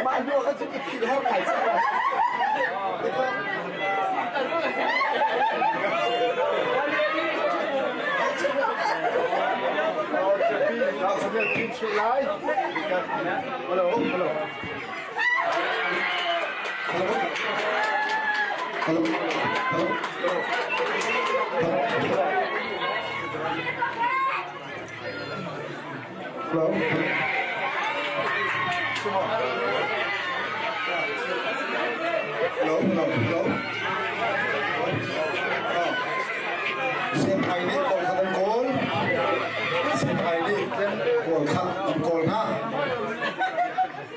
Mah hnu ah cun i philh har ngai cang. Hello, hello. Hello. Hello. Hello. Hello. Hello, hello, hello. Siangpai nih kawl khat an kawl. Siangpai nih kawl khat an kawl hna.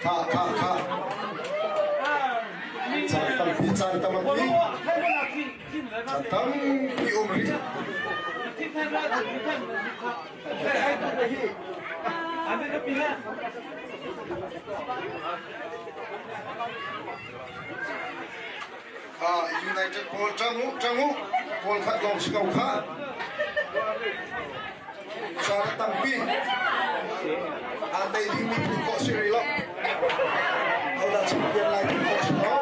Kha, kha, kha. Caan tampi, caan tampi. Caan tampi um rih. United pawl ṭang u, ṭang u. Pawl khat lawng si ko kha. Caan tampi. Aa tei dingmi phu khawh si rih lo. Hodah champion lai phu khawh si lo.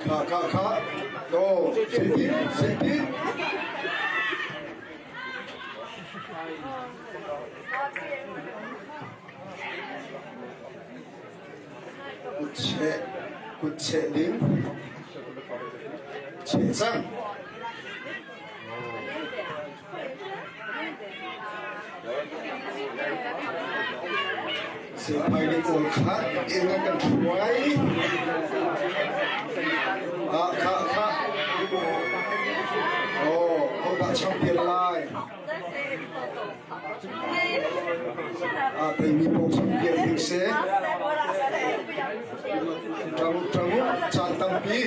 Kha kha kha. No, sipin, sipin. Kutcheh, kutcheh ding. Cheh cang. Sipai nih kawl khat inn a kan hruai. Ah, kha, kha. Oh, hodah champion lai. Ah, teimi paoh champion ding si. Ṭang, ṭang, caan tampi.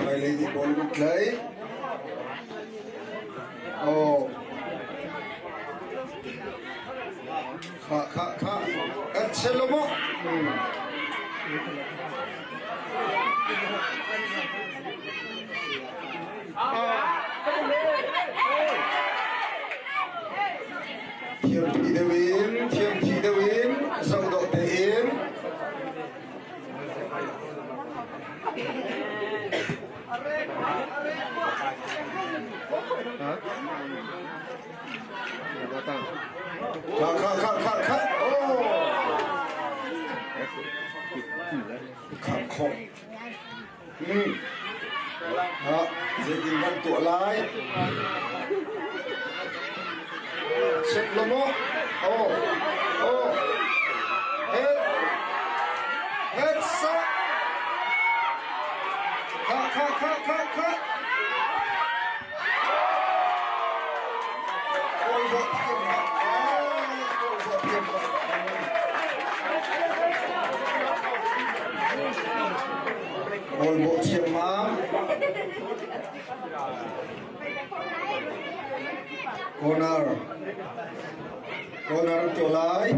Hmailei nih ball an tlaih. Aw. Kha kha kha. Kan chel lo maw? Thiam thi deuh in, thiam thi deuh in, zoh dawh tein. Kha kha kha kha kha. Oh. Kham khong. Hmm. Ha, zeitin kan tuah lai? Check lo maw? Oh. Oh. Head. Head sa. Kha kha kha kha kha. Kawl dawh thiam bak. Kawl dawh thiam bak. Kawl bawh thiam mam. Corner. Corner to lai.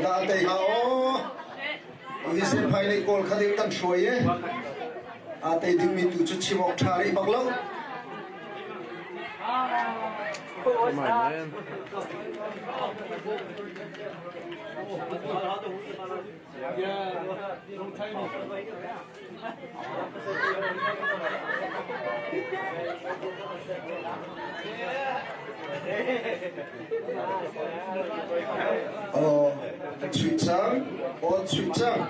Da te ha o. Hi sen phai lei kawl kha ding kan hruai e. A tei dingmi tu cu chim awk ṭha rih bak lo. Aw, chuih cang, aw chuih cang.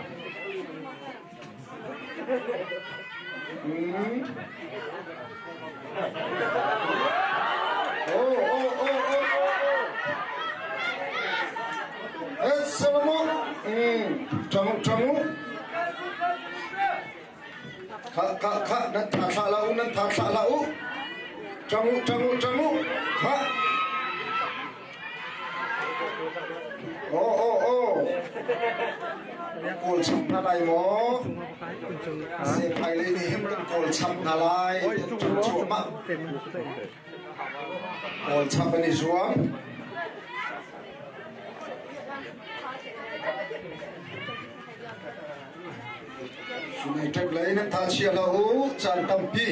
Mm. Oh, oh, oh, oh, oh, oh. Eh, Salomo. Mm. Ṭang, ṭang u. Kha, kha, kha, nan tha thlah hlah u, nan tha thlah hlah u. Ṭang u, ṭang u, ṭang u. Kha. Aw, aw, aw. Kawl chap hna lai maw? Sephai lei nih hin kan kawl chap hna lai. Kan cuahmah. Kawl chap an i zuam. United lei nan tha chia hlah u, caan tampi.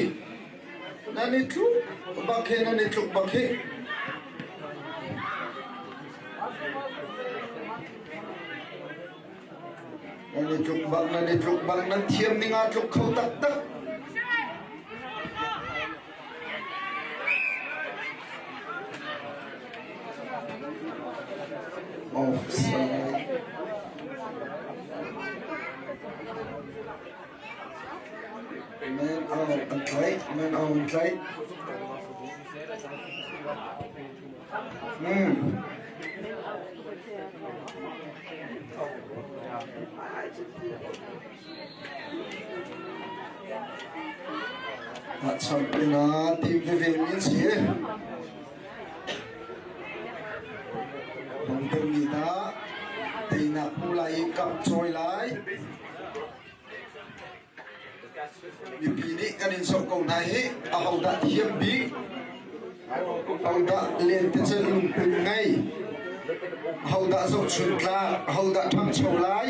Nan i tluk bak hi, nan i tluk bak hi. Nan i tluk bak, nan i tluk bak, nan thiam ning aa tluk kho taktak. Offside. Man out an tlaih, man out an tlaih. Hmm. Hacham pinah tim veve min si. Hong mi dah teinak hmu lai i kap cawi lai. Mipi nih kan in zoh ko hna hi ahodah thiam bik, ahodah lentecelh lungput ngei, ahodah zohchun tlak, ahodah ṭhangcho lai.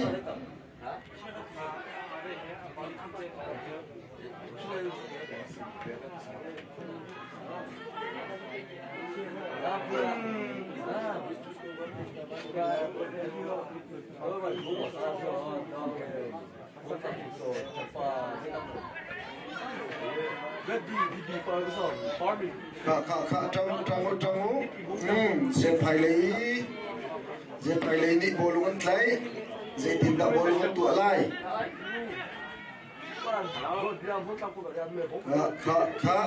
Kha kha kha ṭang ṭang u ṭang u. Zephai lei zephai lei nih bawlung an tlaih. Zeitindah bawlung an tuah lai? Kha kha kha.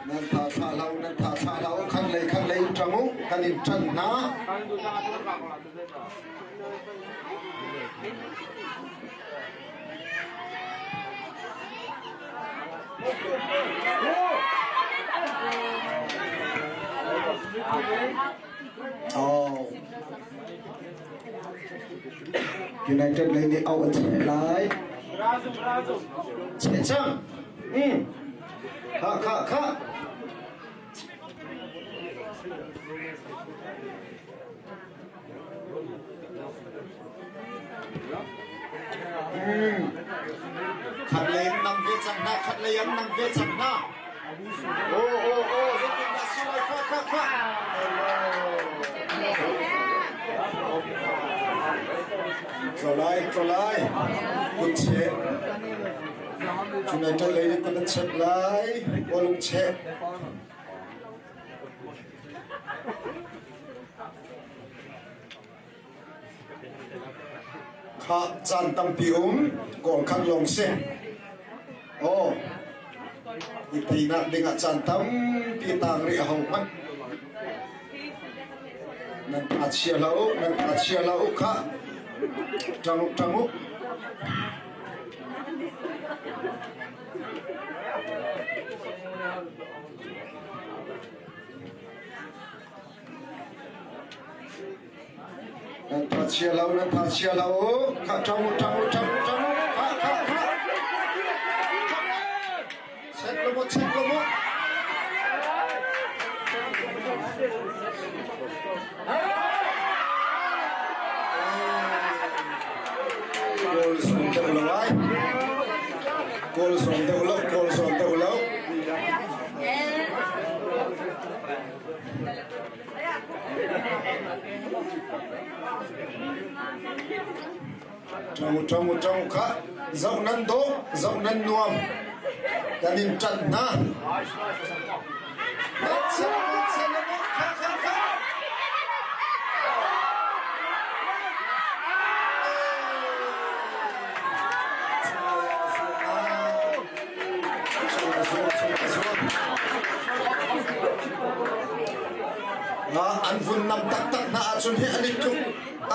Nan tha thlah hlah u, nan tha thlah hlah u, khan lei khan lei in ṭang u, kan in ṭanh hna. Oh. United lei nih auh an cheh lai. Cheh cang. Kha kha kha. Khat lei in nam ve cang hna, khat lei an nam ve cang hna. Oh oh oh, zeitin dah si lai kha kha kha. Tlo lai, tlo lai. Kut cheh. United lei nih kut an chep lai. Bawlung cheh. Kha caan tampi um kawl khat lawng si. Aw, i teinak dingah caan tampi tang rih a ho hmanh. Nan tha chia hlah u, nan tha chia hlah u khah. Ṭang u, ṭang u. Nan tha chia lo, nan tha chia lo. Kha ṭang u, ṭang u, ṭang u, ṭang u. Kha, kha, kha. Check lo mu, check lo mu. Kawl sawm deuh lo ai. Kawl sawm deuh lo, kawl sawm deuh lo. Ṭang u, ṭang u, ṭang u kha zoh nan dawh, zoh nan nuam. Kan in ṭanh hna. An vun nam taktak hna ahcun hi an i tluk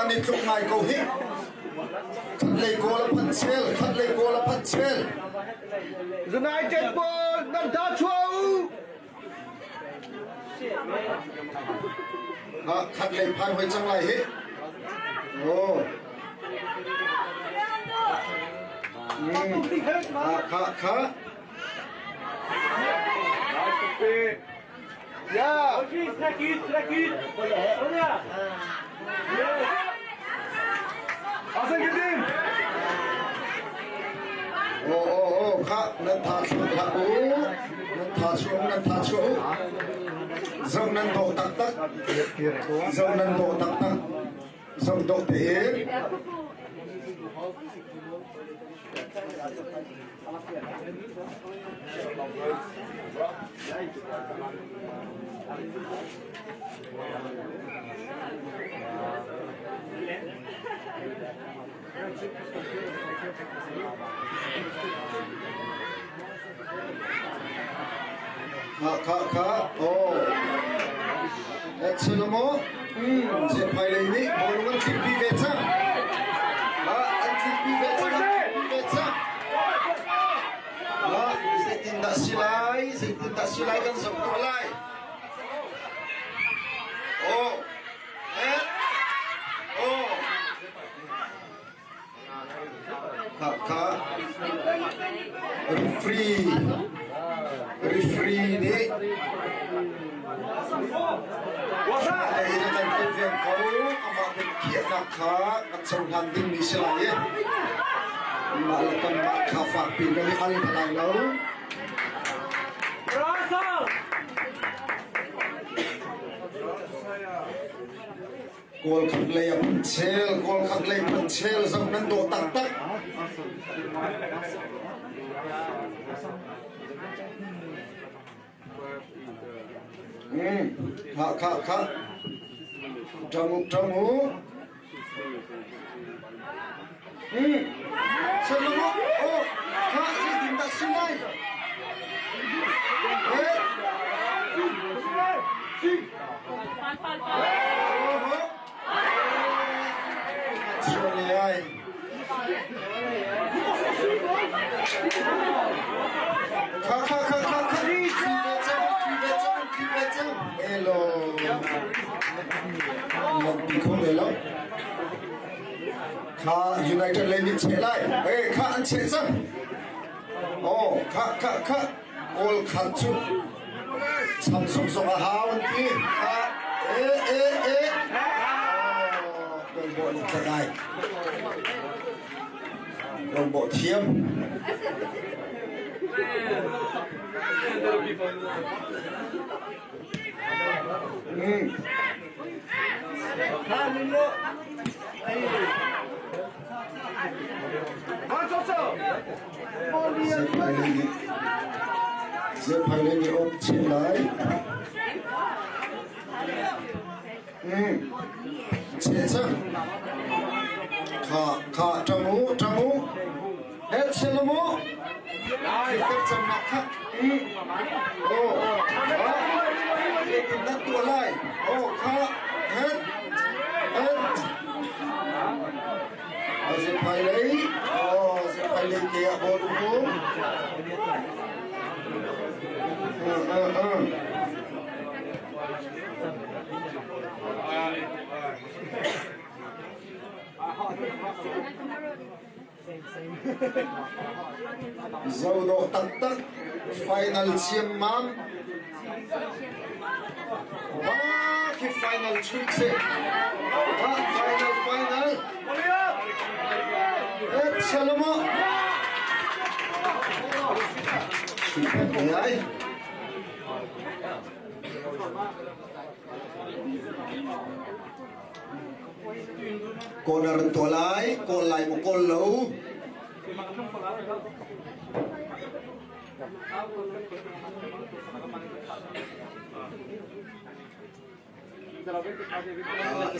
an i tluk ngai ko hi. Khatlei goal a phanh chel, khatlei goal a phanh chel. United ball nan tha chuah u. Khatlei phan hoi cang lai hi. Oh. Kha kha. Yeah. Oh oh oh kha nan tha chuak hlah u nan tha chuak nan tha chuak u zoh nan dawh taktak zoh nan dawh taktak zoh dawh tein Kha kha kha oh Chill maw Zephai lei nih bawlung an tlikpi ve cang. An tlikpi ve cang, an tlikpi ve cang. Zeitindah si lai, zeitindah si lai kan zoh tuah lai. Oh, eh, oh. Kha kha referee referee nih lei in kan kilven ko amah biakhiahnak kha kan cohlan dingmi si lai i mah le kanmah kha fakpi kan i al hna lai lo. Kawl khat lei a phun chel, kawl khat lei phun chel zoh nan dawh taktak. Kha kha kha. Ṭang u, ṭang u. Salomo, oh, kha zeitindah si lai? Eh? Oh, Sual ai. Kha kha kha kha kha. Thi ve cang, thi ve cang, thi ve cang. Elo. Nan ti kho ve lo. Kha United lei nih cheh lai. Eh, kha an cheh cang. Oh, kha kha kha kawl khat cu cham zong zong a hau an ti. Kha eh eh eh. Oh, kawl nih tlakai. Kawl bawh thiam. Zephai nih awk chin lai. Che cang. Kha kha ṭang u ṭang u. Het sel mu. Ter cang nak kha. Oh. Zeitin dah tuah lai? Oh kha het het. Zephai lei. Oh zephai lei ke ah bol um. Zodawh taktak final ciammam. Wah, khi final chuih si. Wah, final final. Eh, Salomo. Chuih pek ai. Corner an tuah lai, kawl lai maw kawl lo.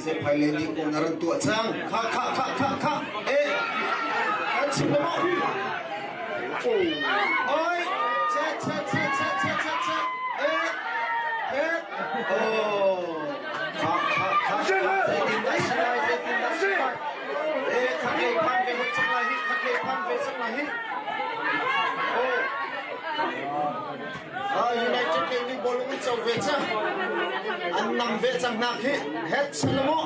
Zephai le nih corner an tuah cang. Kha kha kha kha kha. Eh, kan chim le maw? Oi, che che che che che che che. Eh, eh. Oh. co ve cang. An nam ve cang hna khi. Het Salamo.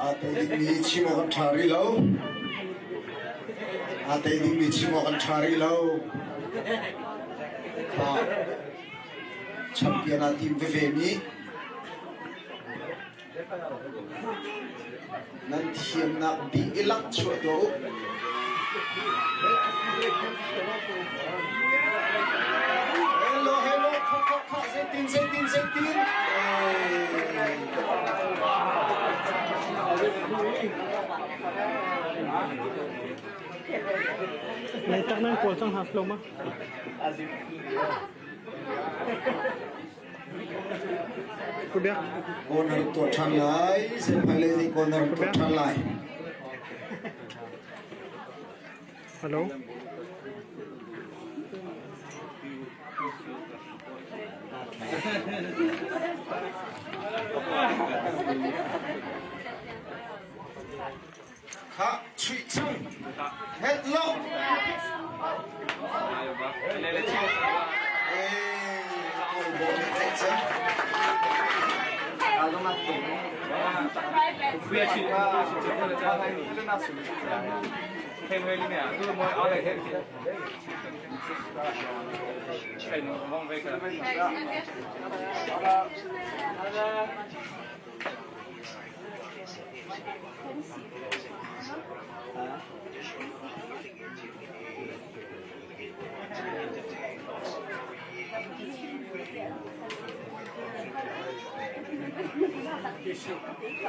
Aa tei dingmi chim awk an ṭha rih lo. Aa tei dingmi chim awk an ṭha rih lo. Kha champion aa tim veve mi Nan thiamnak dihlak chuah tuah u. Hello, hello, kha, kha, kha, zeitin, zeitin, zeitin. Nei tak nan kawl cang hna lo ma? Corner tuah ṭhan lai. Sehphai nih corner tuah ṭhan lai. Hello. Kha chuih chung. Headlock. Eh, kawl bawh nih tlaih cang.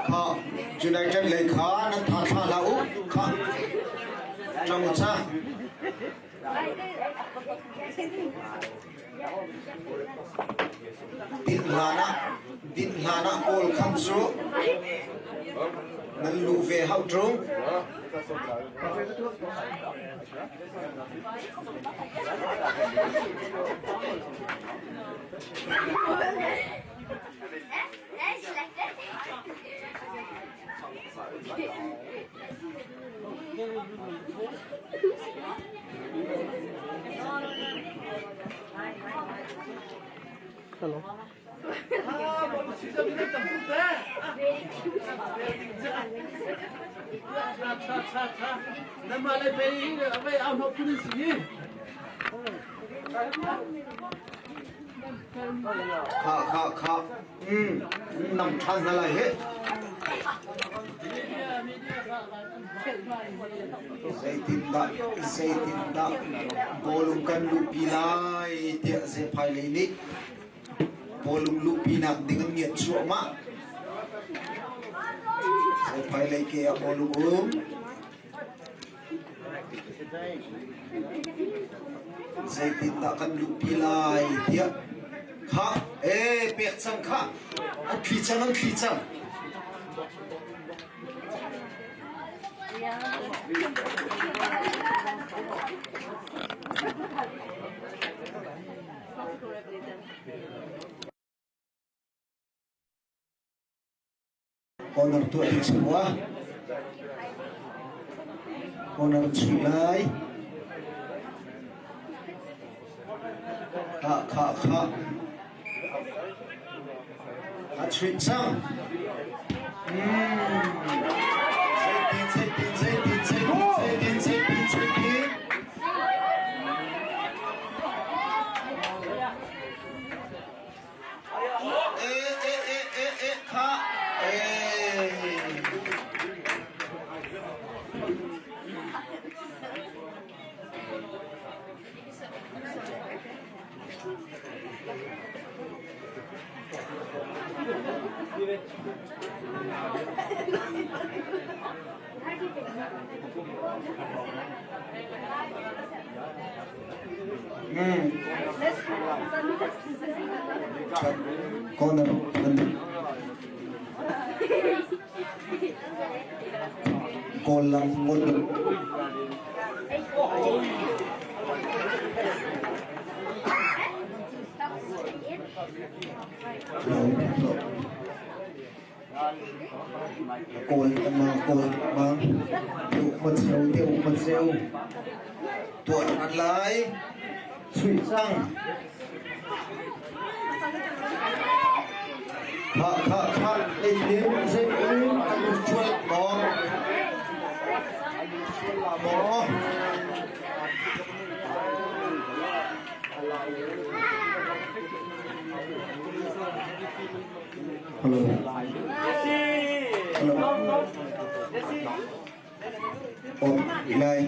Kha United lei kha nan tha thla hlah u. Kha ṭang u ca. Din hlan ah din hlan ah kawl kham cu nan luh ve hau ṭung. Hello. Kha kha kha. Nam ṭhan hna lai hih. Zeitindah zeitindah bawlung kan luhpi lai tiah Zephai lei nih bawlung luhpinak ding an ngiat cuahmah. Zephai lei ke ah bawlung um. Zeitindah kan luhpi lai tiah kha ee pek cang kha an thli cang an thli cang. Corner tuah ding si rua. Corner chuih lai. Kha kha kha. A chuih cang. Zeitin zeitin zeitin zeitin zeitin zeitin zeitin. Eh eh eh eh eh kha. Eh. Corner Kawl lam ngut. Kawl ma kawl ma deuh ma cheu deuh ma cheu tuah ṭhan lai chuih cang kha kha kha zeitin zeitin kan chual maw maw Hello. Hello. Oh, Eli.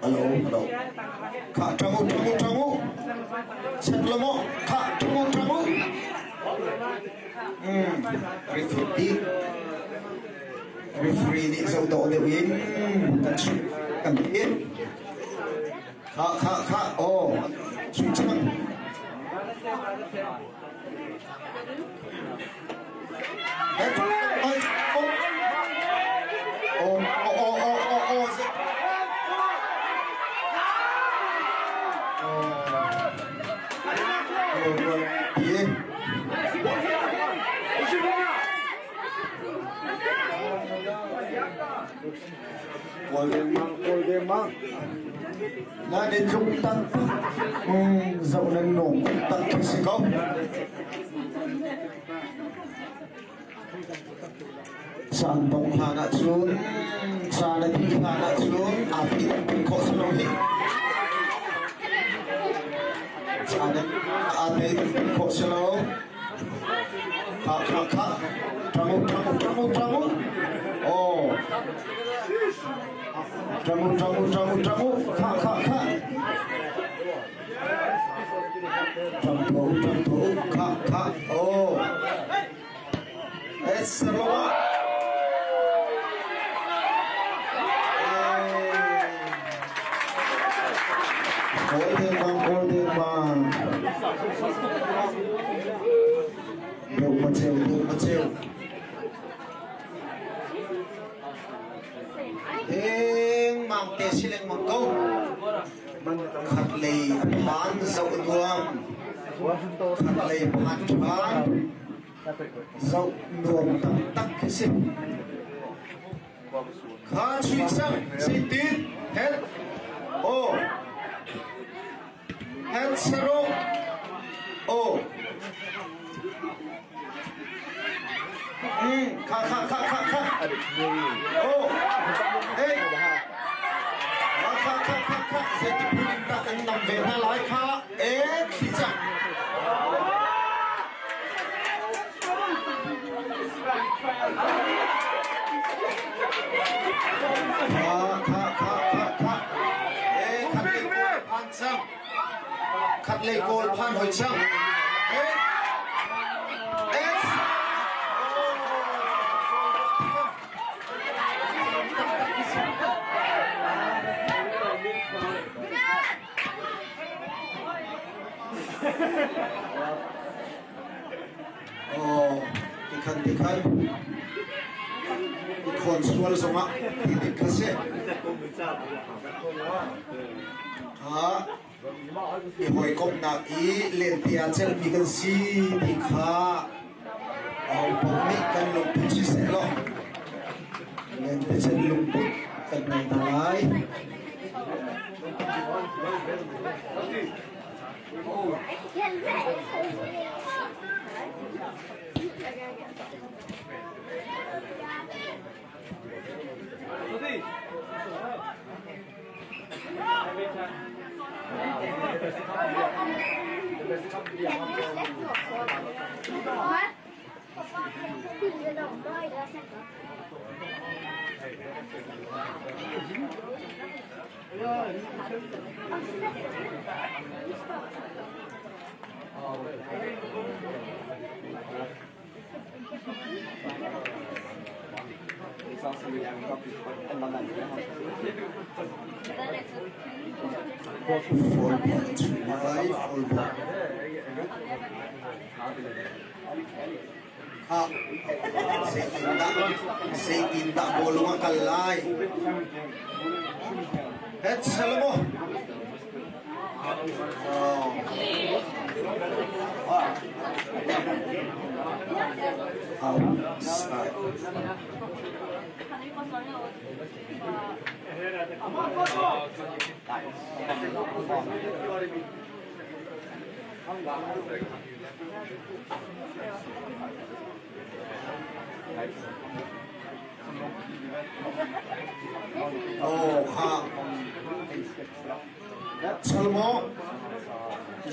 Hello, hello. Kha tangu tangu tangu. Set lo mo. Kha tangu tangu. Referee referee nih zoh dawh deuh in kan chimh kan ti. Kha kha kha aw sui cang. Oh, oh, oh, oh, oh, oh. Na ne tluk tak zoh nan nung tak khi si ko. Caan dong hlan ahcun caan a dih hlan ahcun aa pin khawh si lo hi. Caan aa pin khawh si lo. Kha kha kha ṭang u ṭang u ṭang u ṭang u. Aw. Ṭang u ṭang u ṭang u ṭang u. Kha kha kha. Ṭang tuah u ṭang tuah u. Kha kha. Aw. Esroma. Kawl dengmang kawl dengmang. Deuh ma cheu deuh ma cheu. Dengmang te si lengmang ko. Khat lei a phan zoh nuam. Khat lei phan ṭhan. Zoh nuam taktak khi si. Kha chuih cang zeitin het aw het sarong aw kha kha kha kha kha aw hey kha kha kha kha kha zeiti phun in dah kan nam ve hna lai kha e thli cang. Khat lei kawl phan hoi cang. Aw, tikhan tikhan i khawn sual zongah ti dik kha si. Kha i hawikomhnak i lente ah celhmi kan si ti kha aho paoh nih kan lungput siseh law lente celh lungput kan ngei hna lai. Fall ball chunglai fall ball. Khah, zeitindah, zeitindah bawlung a kal lai? Het Salomo. Oh. Outside. Oh, kha. Solomon,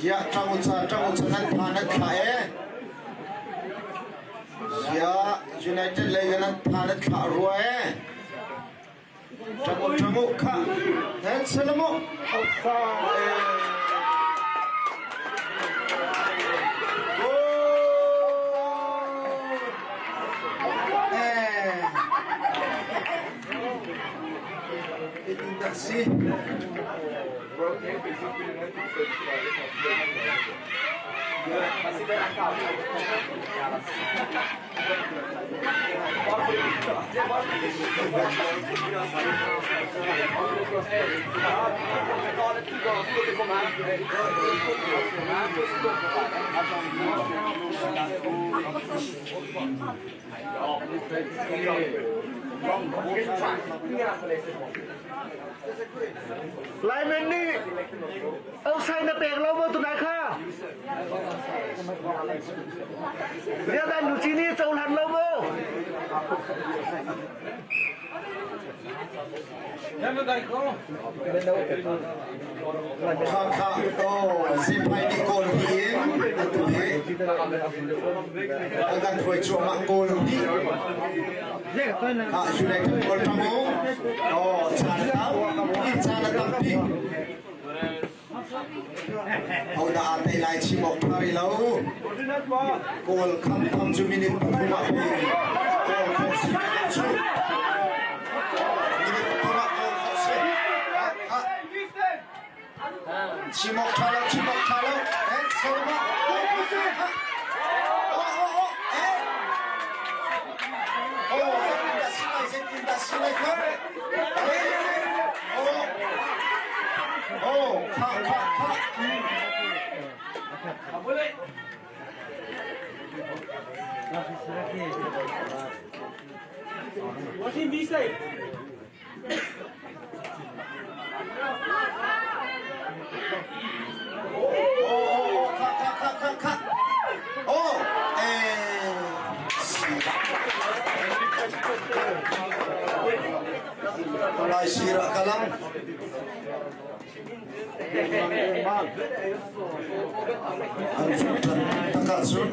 ya ṭang uca ṭang uca nan pha nan thla e. Ya United lei nan pha nan thla rua e. Ṭang u ṭang u kha. Hen Solomon. Si. Laimen nih offside na pek lo maw tunai kha? Rian nu ci nih cohlan lo maw? Kha kha oh Ziphai nih kawl hi in atu hi an kan hruai cuahmah kawl hi ah United kawl ṭang u oh caan a tam caan a tampi Hodah aa tei lai chim awk ṭha rih lo. Kawl kham tham cu minute pathum ah pei kawl khawh si cu. Minute pathum ah kawl khawh si. Chim awk ṭha lo, chim awk ṭha lo. Eh, sorry ma. Oh, oh, oh, eh. Oh, zeitindah si lai, zeitindah si lai kha. Eh, oh. Oh, kha, kha, kha. Oh, oh, oh, kha, kha, kha, kha, kha. Oh, eh, Lai sira kalam. An fuṭan tak ahcun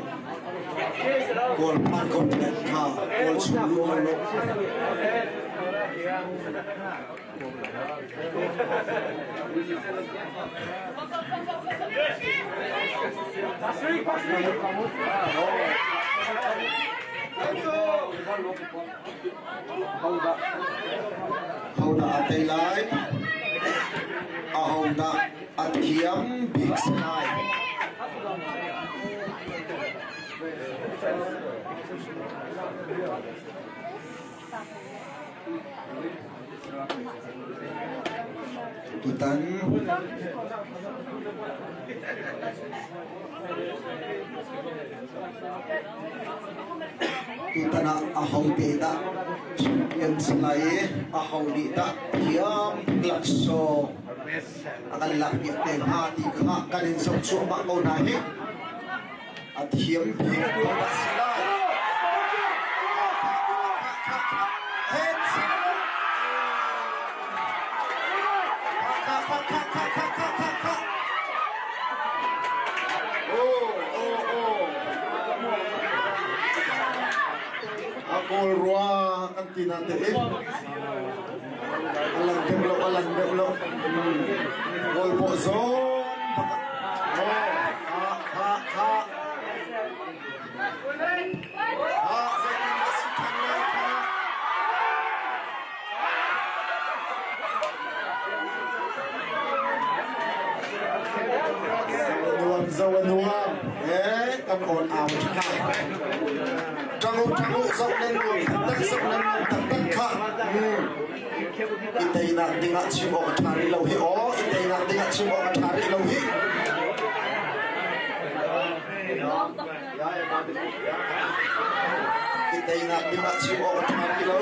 Kawl phan continent kha Kawl chung luh lo. Hodah a tei lai? Ahodah a thiam bik si lai? Tutan Tutan ah ahote dah champion si lai i aho nih dah thiam laksawng a kan lakpiak te hnga ti kha kan in zoh cuahmah ko hna hih. A thiam bik hodah si lai? Heads! Kha kha kha kha kha kha kha kha. Oh, oh, oh. A kawl rua kan ti na te in. Alang deuh lo, alang deuh lo. Kawl pawh zong bak. Oh, ha, ha, ha. Zo a nuam. Eh, kan awn au ṭha. Ṭang u, ṭang u, zoh nan nuam taktak, zoh nan nuam taktak kha. I teinak dingah chim awk a ṭha rih lo hi aw, i teinak dingah chim awk a ṭha rih lo hi. I teinak dingah chim awk a ṭha rih lo.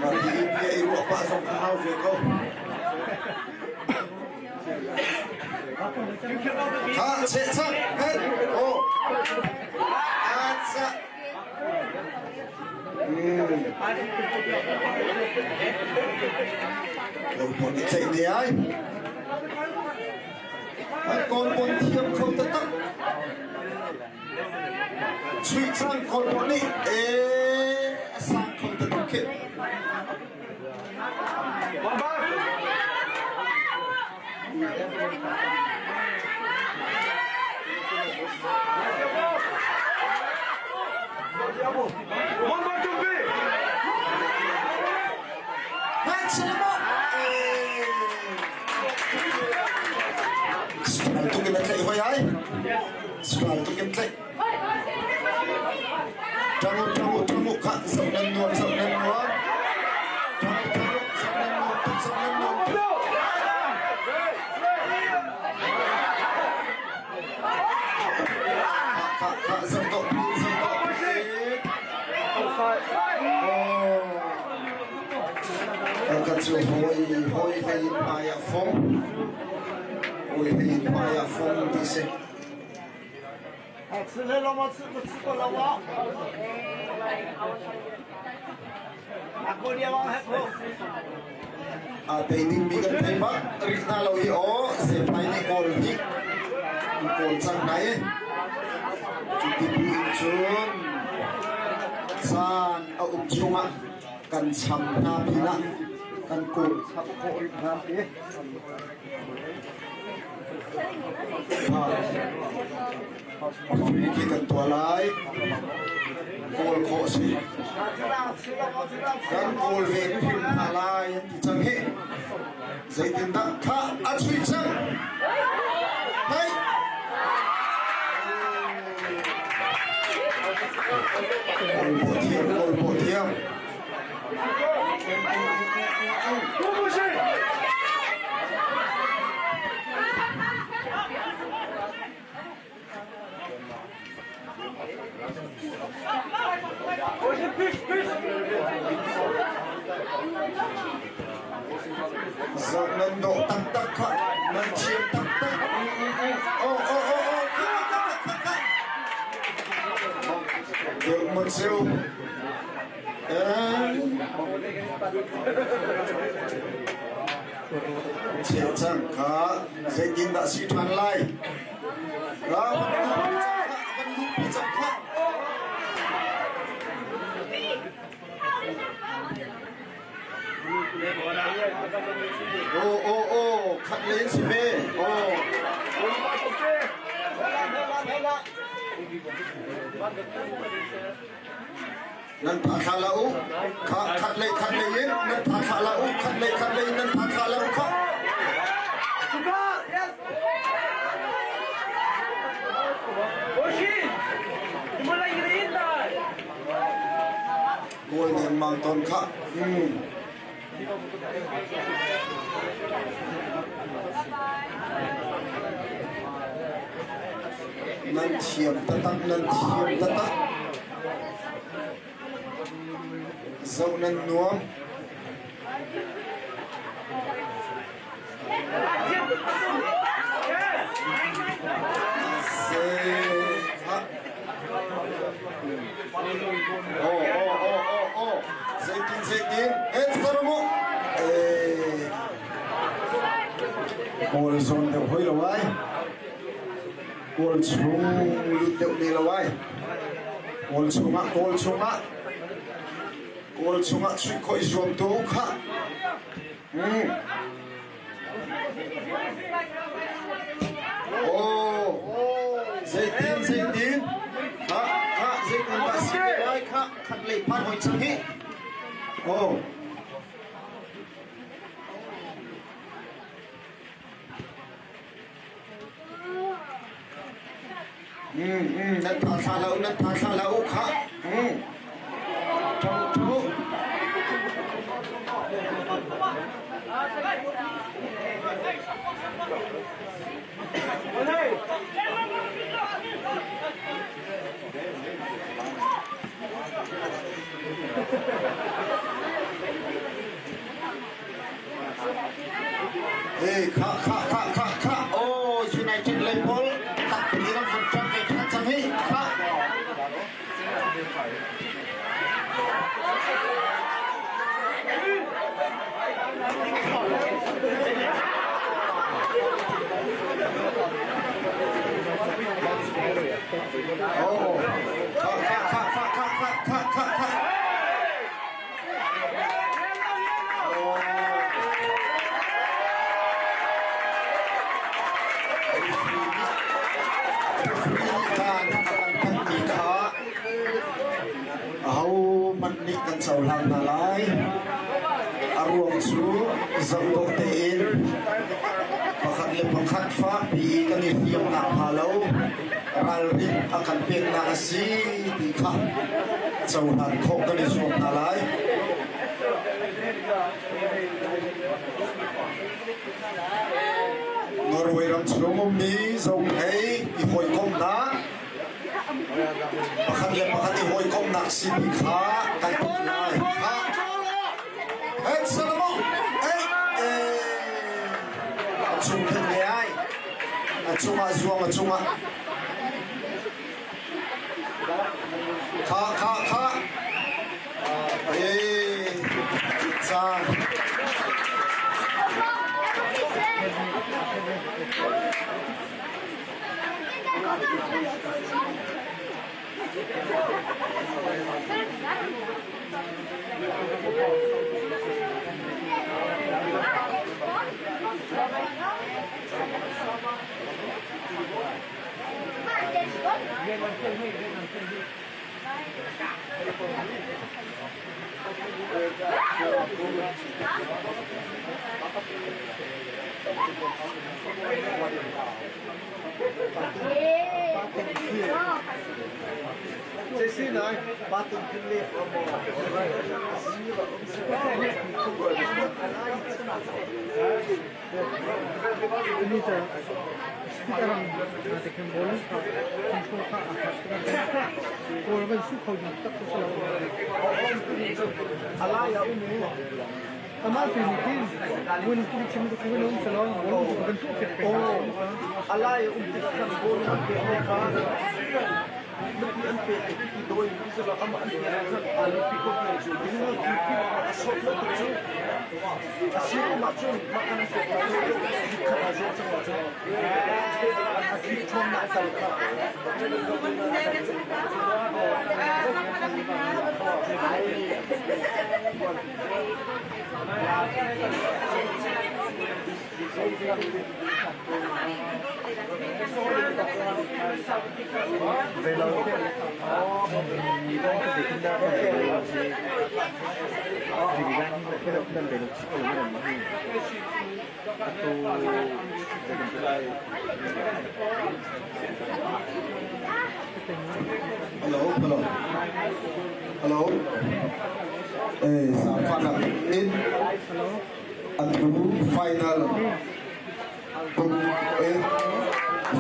Mah hi bia i ruah pah zong kha hau ve ko. Ha, cheh chak, hen, oh. Atsa. Lungpon i tlaih ne ai. An kawl pon thiam kho taktak. Chuih cang kawl pon nih ee a sang kho taktak khi. Tuk in a tlaih hoi ai. Sual tuk in tlaih. Ṭang u, ṭang u, ṭang u kha zoh nan nuam, zoh nan nuam. Ṭang u, ṭang u, zoh nan nuam tuk, zoh nan nuam tuk. Kha, kha, zoh dawh pi, zoh dawh pi. Oh. Ka cu hawi, hawi hlei in hmai ah fong. Hawi hlei in hmai ah fong ti si. Aa tei dingmi kan thei bak rih hna lo hi aw Zephai nih kawl hnik an kawl cang hna i cuti bu in cun caan a um chungah kan cham hna pinah kan kawl chap khawh rih hna ti. Khi kan tuah lai. Kawl khawh si. Kan kawl ve hrim hna lai an ti cang hi. Zeitindah kha a chuih cang. Hei! Kawl pawh thiam, kawl pawh thiam. Zoh nan dawh taktak kha nan thiam taktak. Oh, oh, oh, oh, kha, kha, kha, kha. Deuh man seu. Chehcang kha zeitindah si ṭhan lai? Ra van luhpi cang kha. Aw aw aw khat len si ve. Aw. Nan pha thla la u. Kha khat lei khat lei in nan pha thla la u. Khat lei khat lei in nan pha thla la u kha. Kawl nengmang ton kha. Nan thiam taktak, nan thiam taktak. Zoh nan nuam. Oh, oh, oh, oh, oh. Zeitin, zeitin. Eh, tara mo. Eh. Kawl zawn deuh hoi lo ai. Kawl chung lut deuh ne lo ai. Kawl chungah, kawl chungah. Kawl chungah chuih khawh i zuam tu kha. Aw, zeitin zeitin kha kha zeitin dah si te lai kha khat lei phan hoi cang hi. Oh. Nan tha thla hlah u, nan tha thla hlah u khah. Ṭha u, ṭha u. Hey, khah, khah, khah, khah, khah. Oh, United lei pawl tak ni ram han ṭang kai ṭhan cang hi. Khah. Oh, khah, khah, khah, khah, khah, khah, khah, khah, khah. Ahohmanh nih kan cohlang hna lai. A ruang cu zohdawh tein pakhat le pakhat fakpi i kan i hliamnak hnga lo ralrin a kan peknak a si ti kha cohlan khawh kan i zuam hna lai. Norway ram chung ummi zophei i hawikomhnak pakhat le pakhat i hawikomhnak simi kha kan tuah lai. Hey, Solomon! Hey, a chung khin le ai. A cungah zuang a cungah. Kha kha kha. Eh, caan. Hello, hello. Hello. Eh, zaangfahnak in atu final kum eh,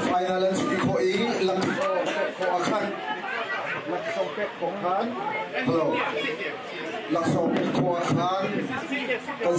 final an chuih khawh i lak khawh a khan. Hello. Laksawng pek khawh a khan. Kan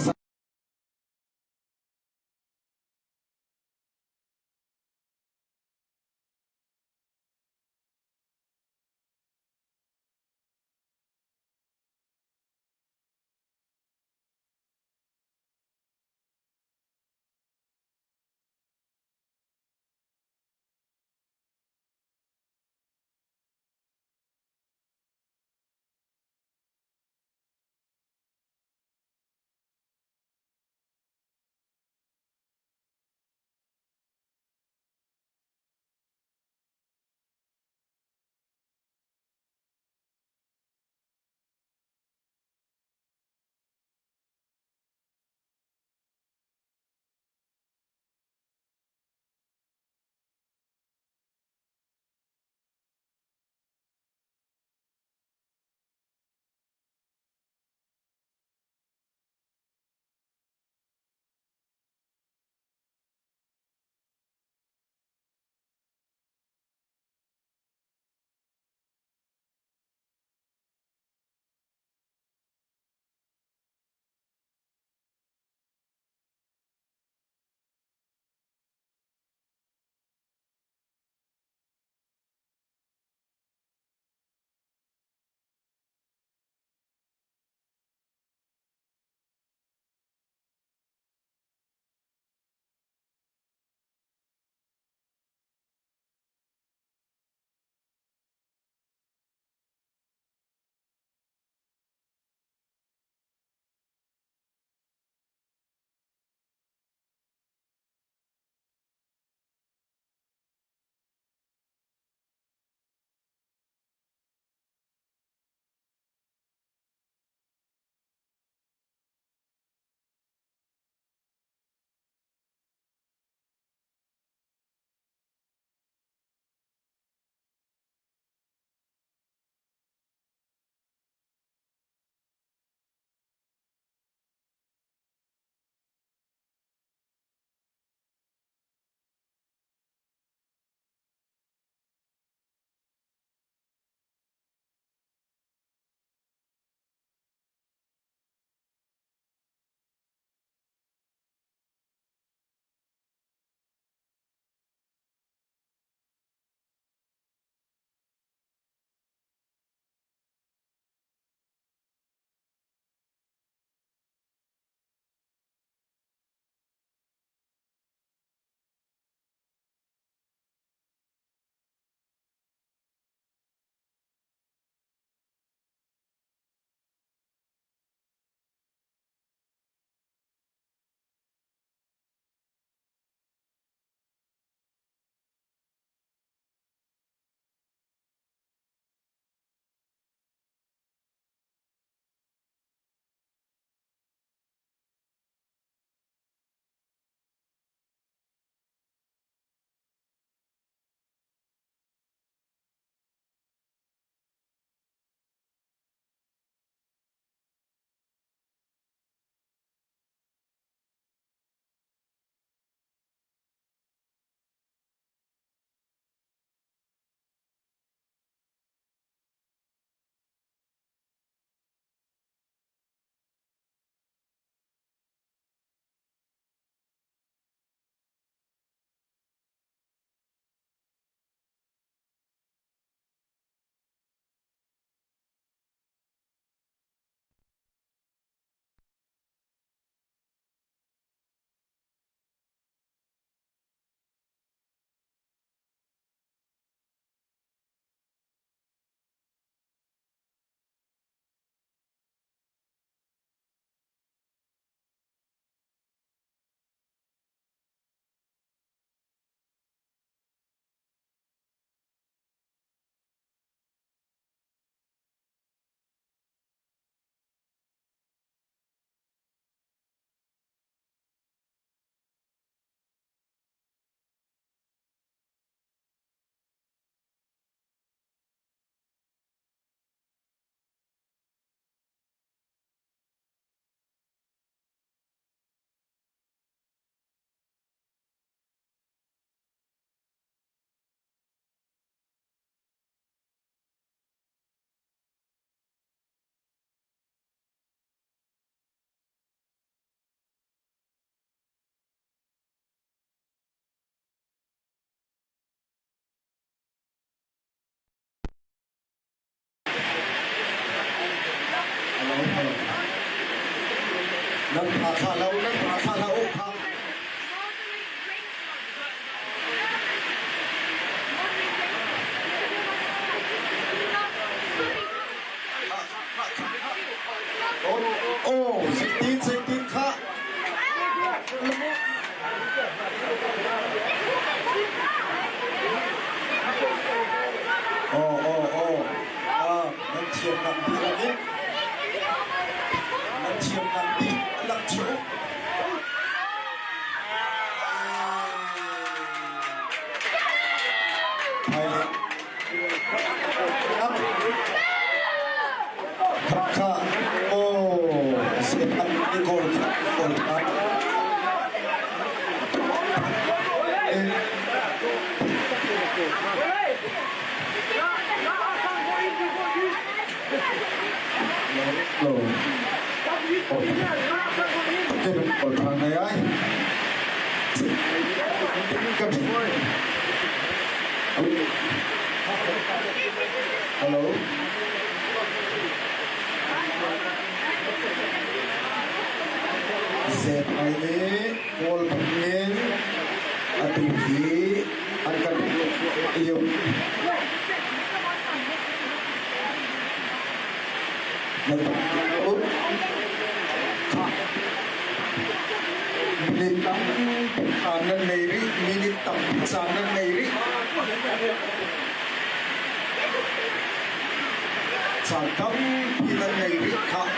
thla lo, nan pa thla hlah u kha. Oh, zeitin zeitin kha. Oh, oh, oh. Ah, nan thiamnak dihlak in nan thiamnak dihlak cu Hmailei Khakha aw setan i kawl kawl than. Lo. Ke kawl than ngai ai. Ka Hello. Zep ai nih Kawl phungin atu hi an kan lio. Minute tampi caan nan ngei rih, minute tampi caan nan ngei rih. Caan tampi nan ngei rih khah.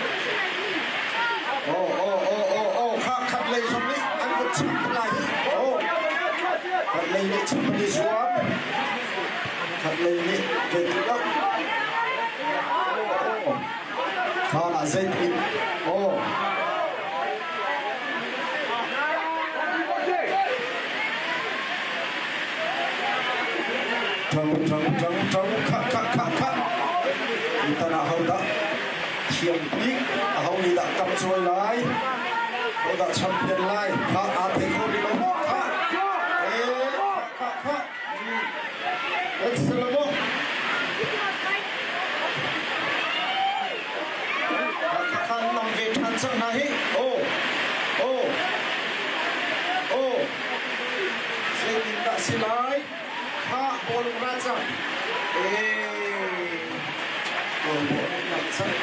Oh, oh, oh, oh, oh, kha khat lei zong nih an vun chim lai hi. Oh, khat lei nih chim an i zuam. Khat lei nih ve ti lo. Oh, kha ah zeitin. Oh. Ṭang ṭang ṭang ṭang kha kha kha kha. Tutan ah hodah thiam bik aho nih dah kap cawi lai? Hodah champion lai? Kha aa thei kho rih lo maw? Kha. Eh, kha kha. Let's si lo maw? Kha kha nam ve ṭhan cang hna hi. Oh, oh, oh. Zeitindah si lai? Kha bawlung ra cang. Ee, bawlung ra cang.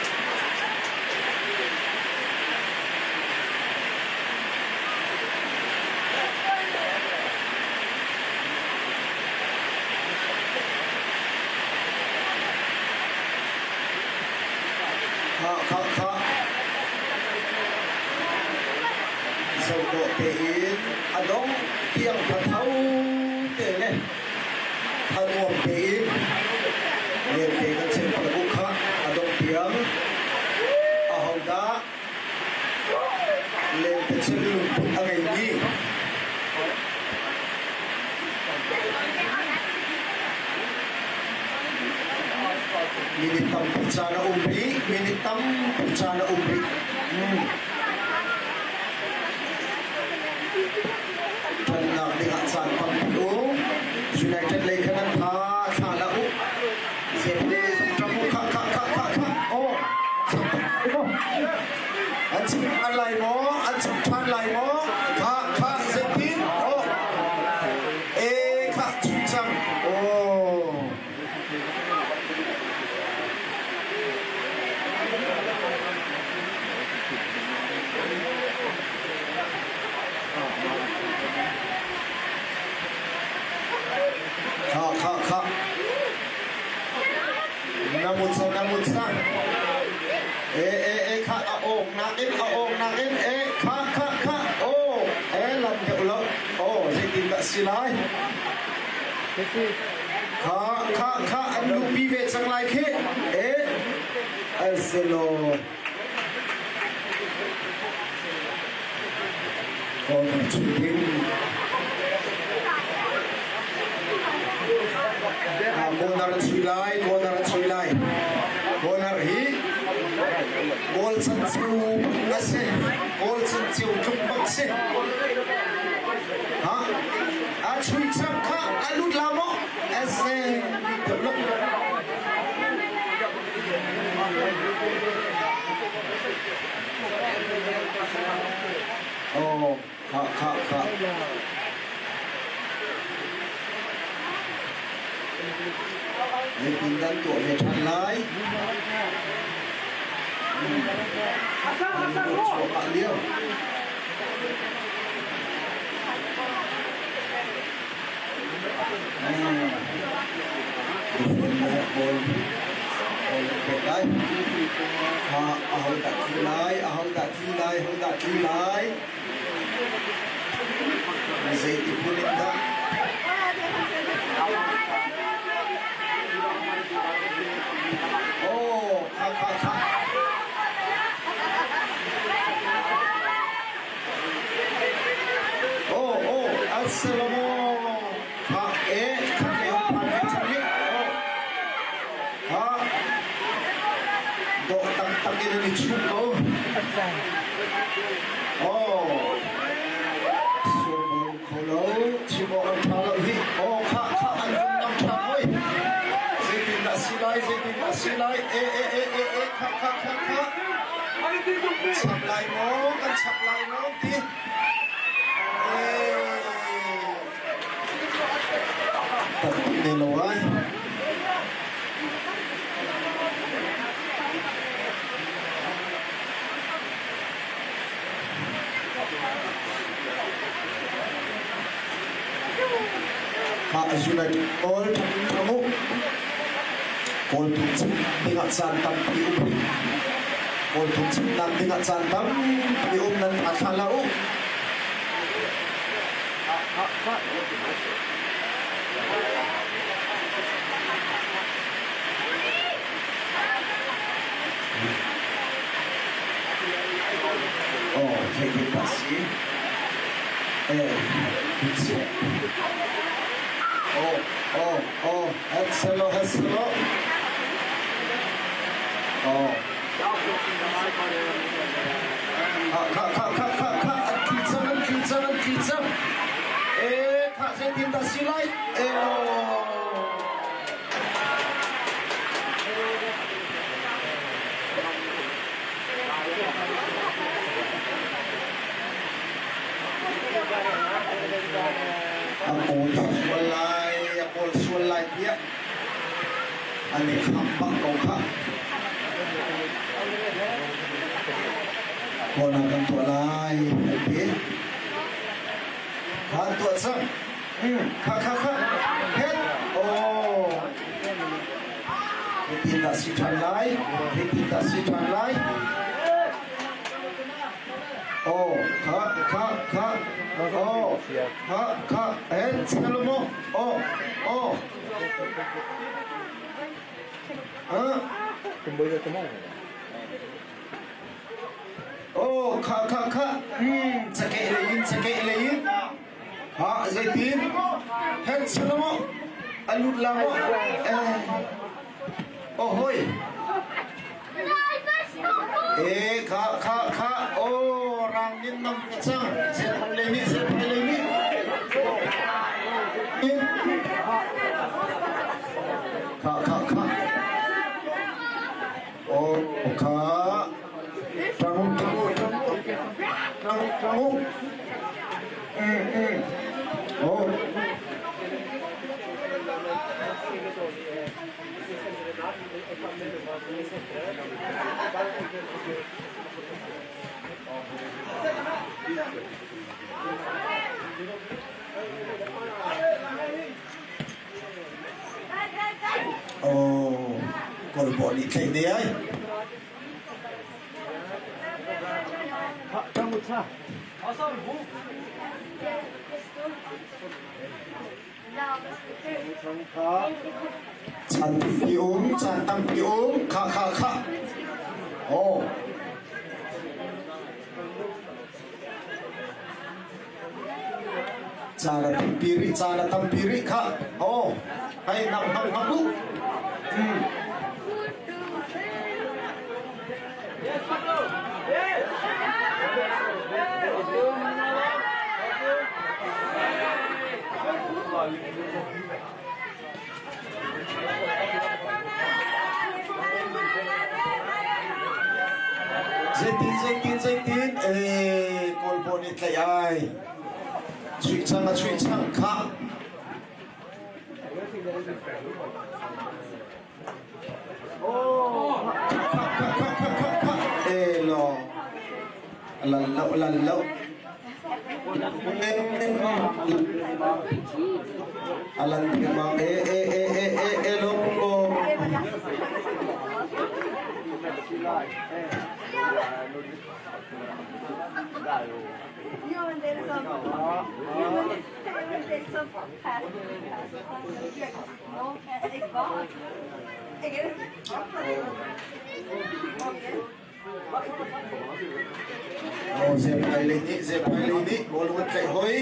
Kha kha kha. Zohdawh tein a dong tiang thatho te le thanuam tein lente kan chim palabu kha a dong tiang ahodah lente chim lungput a ngeimi minute tampi caan a um rih minute tampi caan a um rih. Ṭannak dingah caan tampi um. United lei khan an tha thla hlah u. Ṭam u kha kha kha kha kha. Aw. An chim ṭhan lai maw? An chim ṭhan lai maw? Kha kha zeitin? Aw. E kha chim cang. Aw. Kha kha kha. Na mut sa na mut sa. E e e kha a awk nakin a awk nakin e kha kha kha o e lam deuh lo. O zeitindah si lai? Kha kha kha an luhpi ve cang lai khi. E Asilo. Kawlram chung ding. Corner chui lai, corner chui lai. Corner hi goal chan chiu a si. Goal chan chiu tluk bak si. Ha? A chui chang kha a lut la maw? Ese lut Zeitin dah an tuah ve ṭhan lai? An ruat cuahmah lio. Kawl kawl pek lai. Kha aho dah tli lai? Aho dah tli lai? Aho dah tli lai? Zeiti phun in dah? Oh, kha kha kha. Oh, oh, assalamu. Kha e, kha le phan he chang hi. Oh. Ha. Dawh taktak in an i chuh ko. Oh. Surbung kho lo, chim awk an ṭha lo hi. Oh, kha kha an vun nam ṭhan hoi. Zeitindah si lai, zeitindah si lai. E, e, e, e, e, kha kha kha kha. Chap lai maw, kan chap lai maw ti. Eh. Tam ne lo ai. Mah United Kawl thamu Kawl phungchim dingah caan tampi um rih. Kawl phungchimnak dingah caan tampi um nan tha thla hlah u. Oh, theih ta si. Eh, Oh, oh, oh, hetselo, hetselo. Oh. Kha, kha, kha, kha, kha, kha, an tli cang, an tli cang, an tli cang. Eh, kha zeitin dah si lai? Eh, no. A kawl sual lai, a kawl sual lai tiah an i kham bak ko khah. Kawl ah kan tuah lai an ti. Kha an tuah cang. Kha kha kha. Het. Oh. Hitin dah si ṭhan lai? Hitin dah si ṭhan lai? Oh, kha kha kha. Oh, kha kha. Eh, Salomo. Oh, oh. Ah. Oh, kha kha kha. Cakeh lei in, cakeh lei in. Ha, zeitin? Het Salomo. A lut la maw? Eh. Oh, hoi. Eh, kha kha kha. Oh, rang nin nam ka cang. Zel le mi, zel le mi. Kha kha kha. Oh, kha. Tangu tangu tangu. Tangu tangu. Oh. Oh, kawl nih tlaih ne ai. Chan tampi um, chan tampi um, kha kha kha. Oh. Caan a tampi rih, caan a tampi rih kha. Oh, hei nam nam nam u. Zeitin zeitin zeitin eh kawlbaw nih tlaih ai. Chuih chang a chuih chang kha. Lan lo lan lo. Alan bang e e e e e e lo lo. Oh, zepai lei nih zepai lei nih bawlung an tlaih hoi.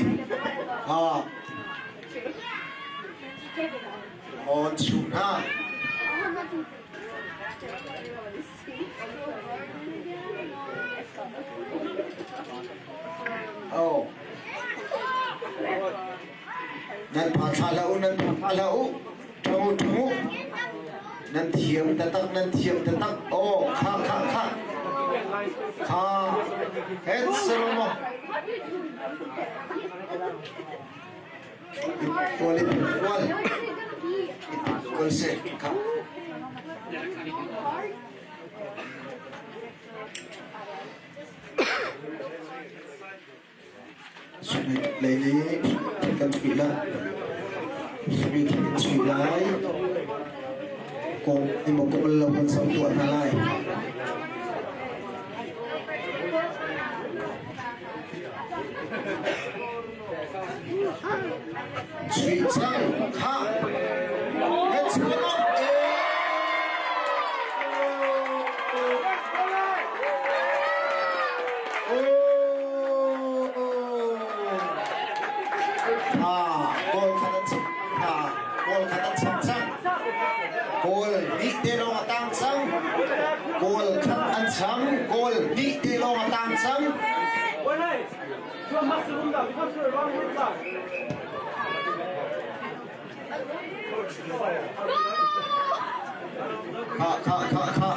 Ha. On chuh hna. Oh. Nan pha thla hlah u, nan pha thla hlah u. Ṭhang u, ṭhang u. Nan thiam taktak, nan thiam taktak. Oh, kha, kha, kha. Kha. Het salomo. Kual i kual. Kual se. Kha. Lei nih kan chuih lai. Sui kan chuih lai. Kong imo kong lo kan sam tuah hna lai. Chuih cang kha. Let's go. Kawl khat an chim kawl khat an cham cang kawl hnih te lawng a tang cang kawl khat an cham kawl hnih te lawng a tang cang Kha kha kha kha.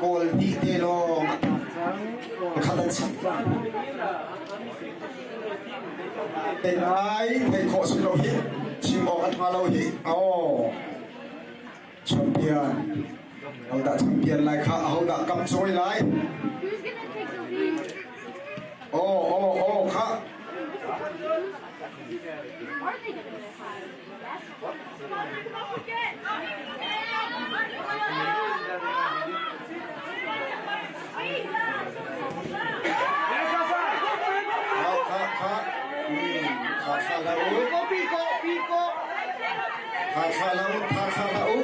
Kawl hnih te lawng khat an chap. Te lai thei khawh si lo hi chim awk a ṭha lo hi. Oh. Champion. Hodah champion lai kha ahodah kap cawi lai? Oh oh oh kha. Kha kha kha. Kha kha la u. Pico, pico. Tha thla hlah u, tha thla hlah u.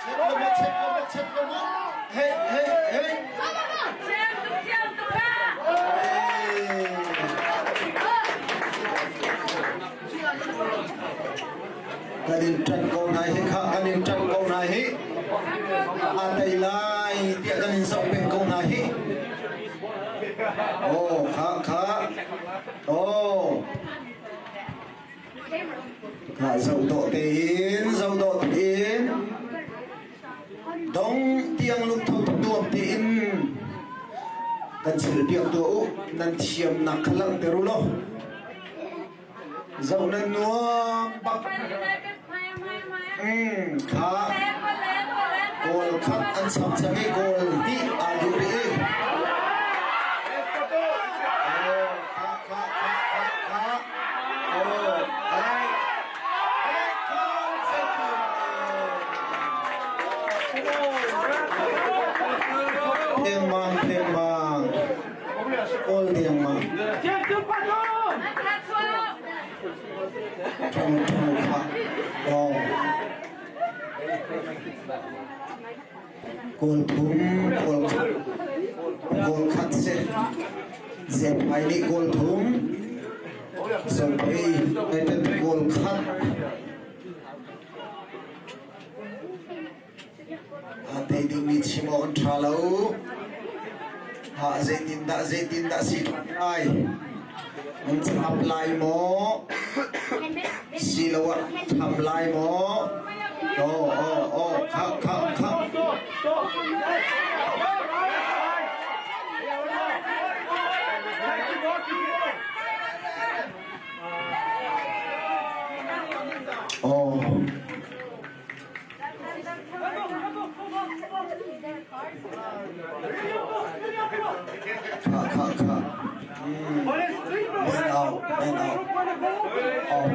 Check lo ma, check lo ma, check lo ma. Hey, hey, hey. Kan in ṭan ko hna hi kha kan in ṭan ko hna hi a tei lai tiah kan in zoh peng ko hna hi. Oh kha kha oh kha zoh dawh tein zoh dawh tein dong tiang lungtho tuam tein kan chil piak tuah u nan thiamnak kha langhter u law Zoh nan nuam bak. Kha goal khat an chap cang i goal hnih aa duh rih i. Kha kha kha kha kha. Oh, ai. Dengmang, dengmang. Kawl dengmang. Thong thong kha dong. Kawl phung kawl khat kawl khat se Zephai nih kawl thum Zophei United kawl khat Aa tei dingmi chim awk an ṭha lo. Ha zeitindah zeitindah si lai? Nan chap lai maw? Siloah tham lai maw? Aw aw aw kha kha kha. Aw. Kha kha kha. Man out, man out. Oh.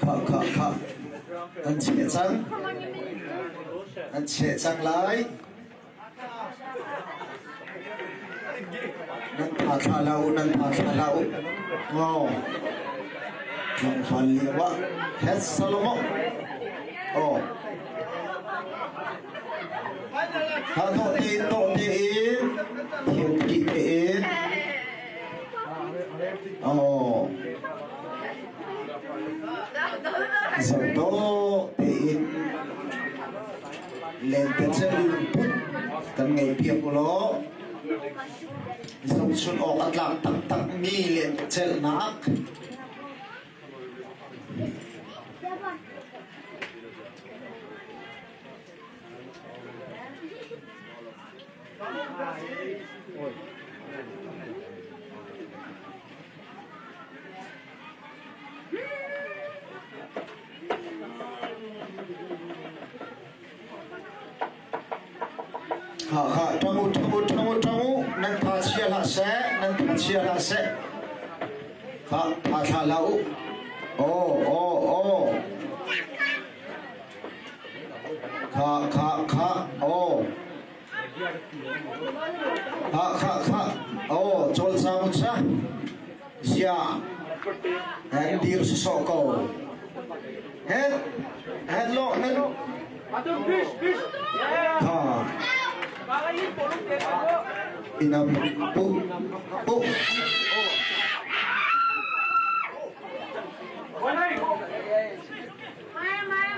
Kha kha kha. Nan cheh cang. Nan cheh cang lai. Nan tha thla hlah u, nan tha thla hlah u. Ngaw. Tlangval lio ah Het Salomo. Oh. Tha dawh tein dawh tein thiam kih tein. Oh. Zoh dawh tein lentecelh lungput kan ngeihpiak u law zohchun awk a tlak taktakmi lentecelhnak Ha ha ṭang u ṭang u ṭang u ṭang u nan tha chia hlah seh nan tha chia hlah seh ha tha thla hlah u aw aw aw kha kha kha aw ha kha kha aw cawlcang u cha zia an dir sawsawh ko het het lo het ha inam pu pu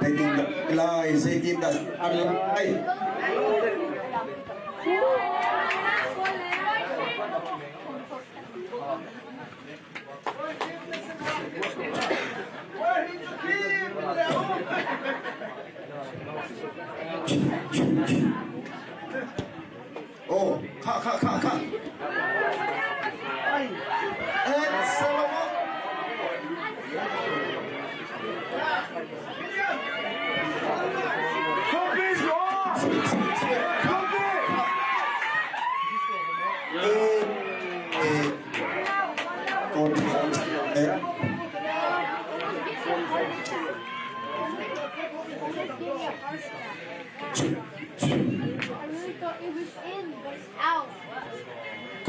Zeitin dah lai zeitin dah an lai Oh, kha kha kha kha. And Solomon.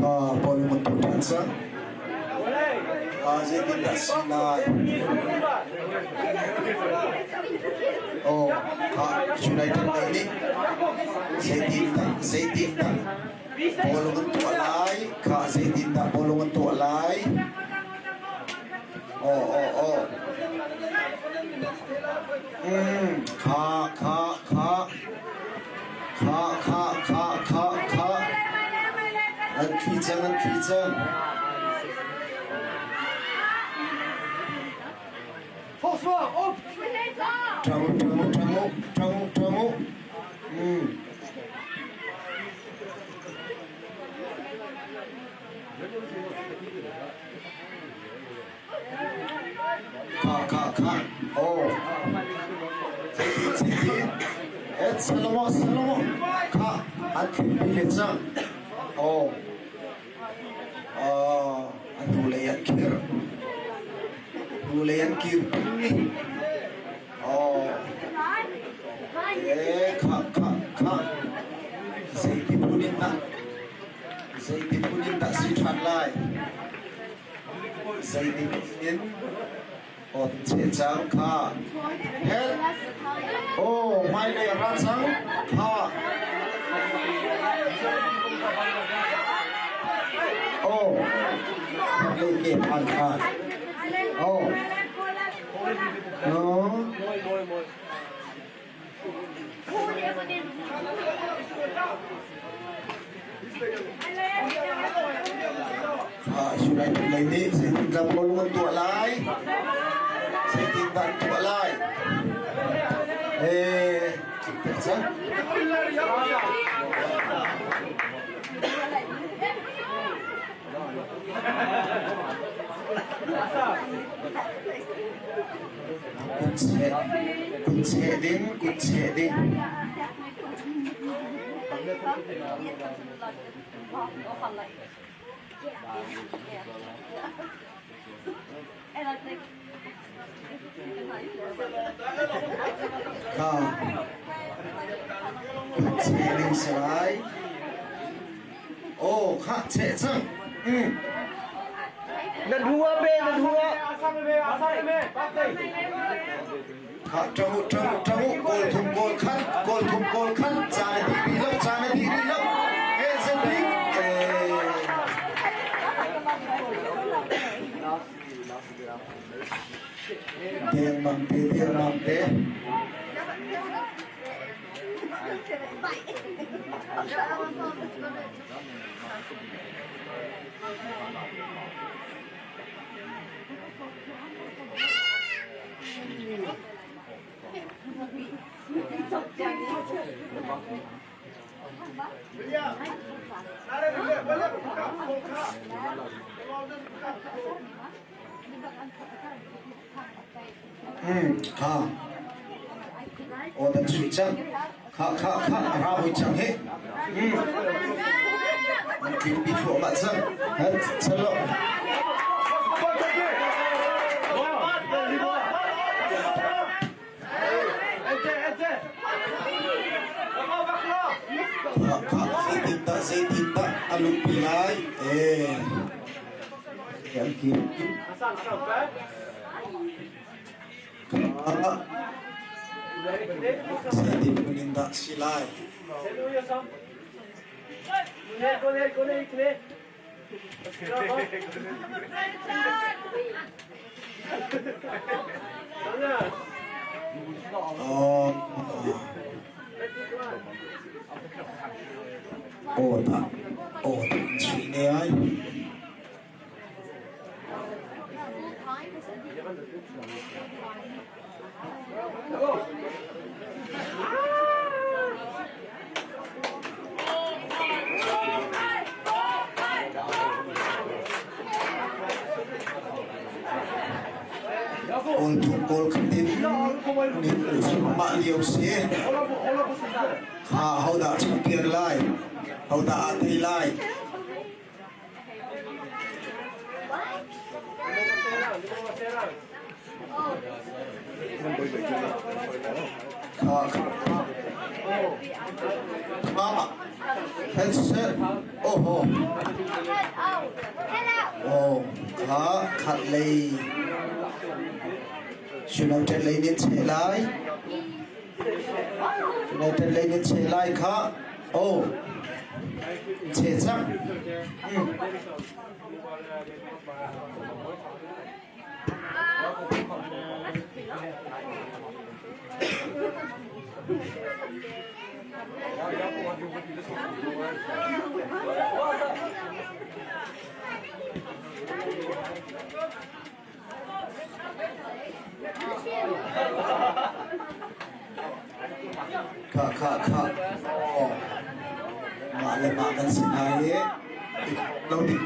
Ka bawlung an ṭhan cang. Zeitindah si lai? Oh, kha United lei nih zeitindah zeitindah bawlung an tuah lai? Kha zeitindah bawlung an tuah lai? Oh, oh, oh. Mm, kha kha kha kha kha kha kha kha an thli cang an thli cang. Ṭang ṭang ṭang ṭang ṭang mm. Kha kha kha oh zeitin zeitin et Salomo Salomo kha an thilpi ve cang oh a hnulei an khir hnulei an kir oh eh kha kha kha zeiti phun in dah zeiti phun in dah si ṭhan lai Zeitik in aw cheh cang kha help aw hmailei a ra cang kha aw lei ke phan kha aw no Ah, United lei nih zeitindah bawlung an tuah lai? Zeitindah an tuah lai? Eh, tlik cang. Kut cheh, kut cheh ding, kut cheh ding. Kha kut cheh ding si lai. Aw kha cheh cang. Mm. Nan hua pe nan hua. Kha ṭang u ṭang u ṭang u goal thum goal khat goal thum goal khat caan a dih rih lo caan a dih rih lo. Eh zetik eh Dengmang te dengmang te. Kha aw dan sui cang kha kha kha a ra hoi cang hi an tling thluahmah cang chalo Kha zeitindah zeitindah a lungpi lai eh an kim kha zeitin in dah si lai Aw dah aw dah chuih ne ai. Kawl thum kawl khat in mah lio si. Kha hodah champion lai? Hodah aa tei lai? Mama, headset, oho. Oh, kha khat lei. United lei nin che lai. United lei nin che lai kha. Oh, che cang. Kha kha kha. Oh. Mah le mah kan si hna i lo ding.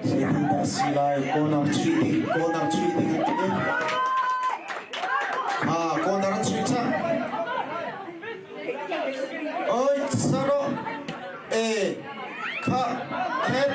Zeitindah si lai corner chuih ding corner chuih ding an ti ding. Ha corner an chuih cang. Oi saro e kha het.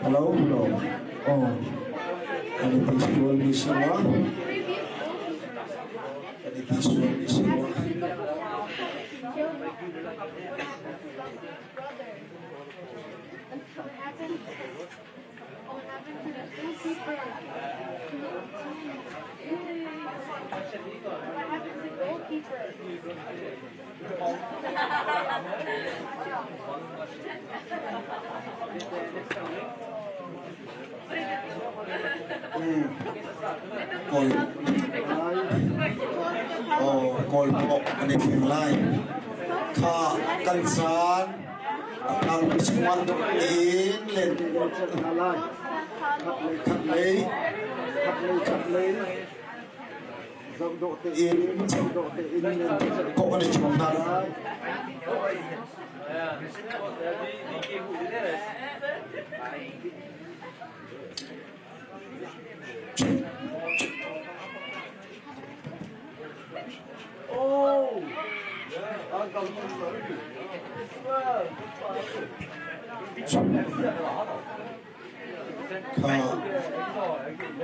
Hello, hello. Oh, kan i ti sual mi si ma? Kan i ti sual mi si ma? Kawl oh kawl pawk an i thleng lai. Kha kan caan a thang chungah in len khat lei Khat lei zohdawh tein zohdawh tein kawh an i chuak hna.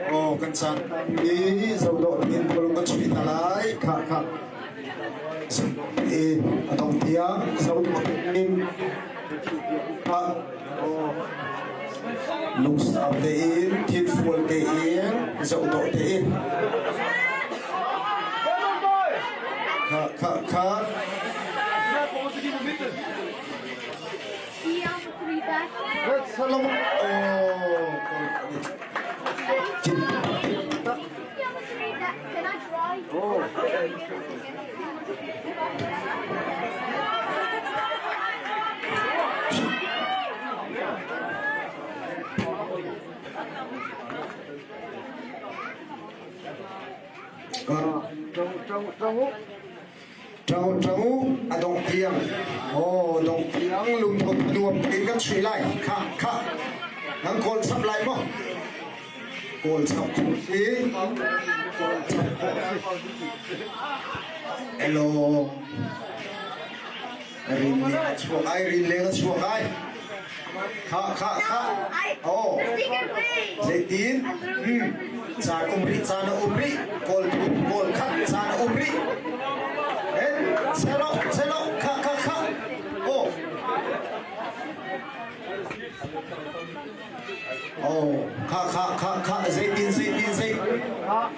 Aw kan caan hi zohdawh tein bawlung kan chuih hna lai. Khah khah. I a dong tiang zohdawh tein lungsau tein thinfual tein zohdawh tein. Khah khah khah. Ṭang ṭang u, a dongh tiang. Aw, dongh tiang lungtho nuam tein kan chuih lai. Khah, khah. Nan kawl chap lai maw? Kawl chap khawh si. Kawl chap khawh si. Hello. Rin leng a chuak ai, rin leng a chuak ai. Khah, khah, khah. Oh. Zeitin? Hmm. Caan um rih, caan a um rih. Kawl thum, kawl khat, caan a um rih. Eh, chelo, chelo, khah, khah, khah. Oh. Oh, khah, khah, khah, khah, zeitin, zeitin, zei. Khah,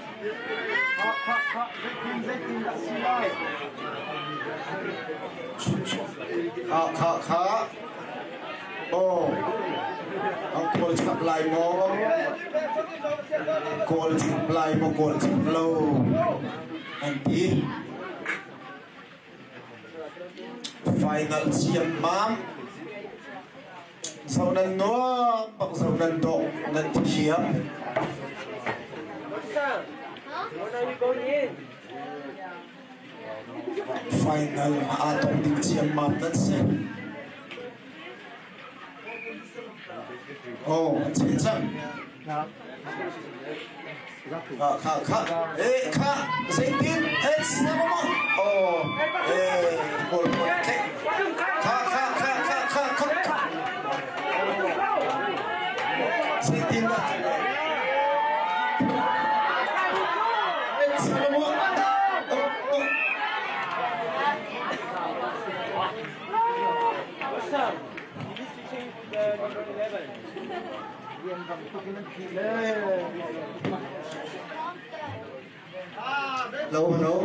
khah, khah, zeitin, zeitin dah si lai? Khah, khah, khah. Aw, an kawl chap lai maw? Kawl chap lai maw kawl chap lo an ti. Final ciammam. Zo nan nuam bak zo nan dawh nan thiam. Final aa tong ding ciammam nan si. Oh, an cheh cang. Kha kha kha. Eh kha zeitin eh sama mo. Oh, eh gol gol khe. Kha kha kha kha kha kha kha. Zeitin dah? Eh sama mo. Oh, oh. Hello, hello.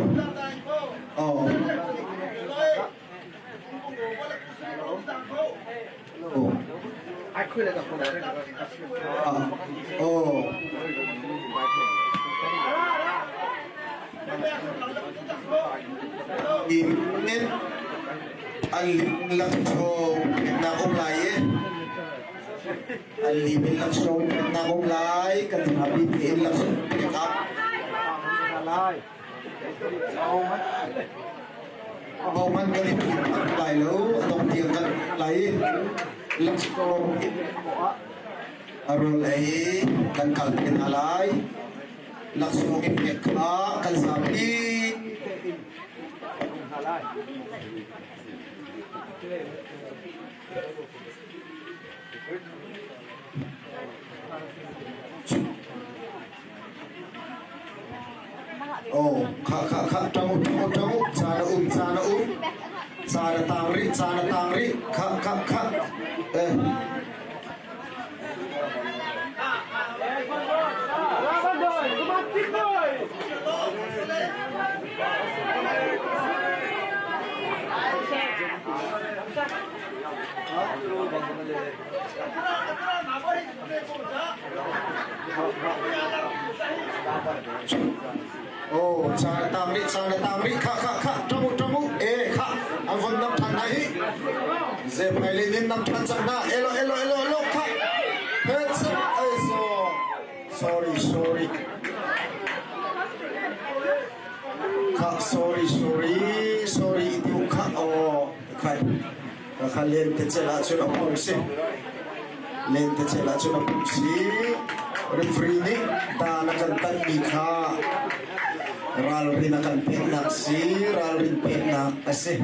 Oh. Oh. Ah. Oh. In an lakcho na um lai e an lim in lakso na um lai kan habi in lakso kap Bawman kan i phun lai lo dong tiang kan lai lakso arul ei kan kal te hna lai laksawng in pek kha kan zapi Oh, kha kha kha ṭang u ṭang u ṭang u caan a um caan a um caan a tang rih caan a tang rih kha kha kha eh. Oh, caan a tang rih caan a tang rih kha kha kha ṭang u ṭang u eh kha an von nam ṭhan hna hi zephai le nin nam ṭhan cang hna elo elo elo elo kha heads up ai so sorry sorry kha sorry sorry sorry tiu kha oh khai kha len te cel ah cun a pung si len te cel ah cun a pung si referee nih dan a kan tanmi kha ralrin a kan peknak si ralrin peknak a si.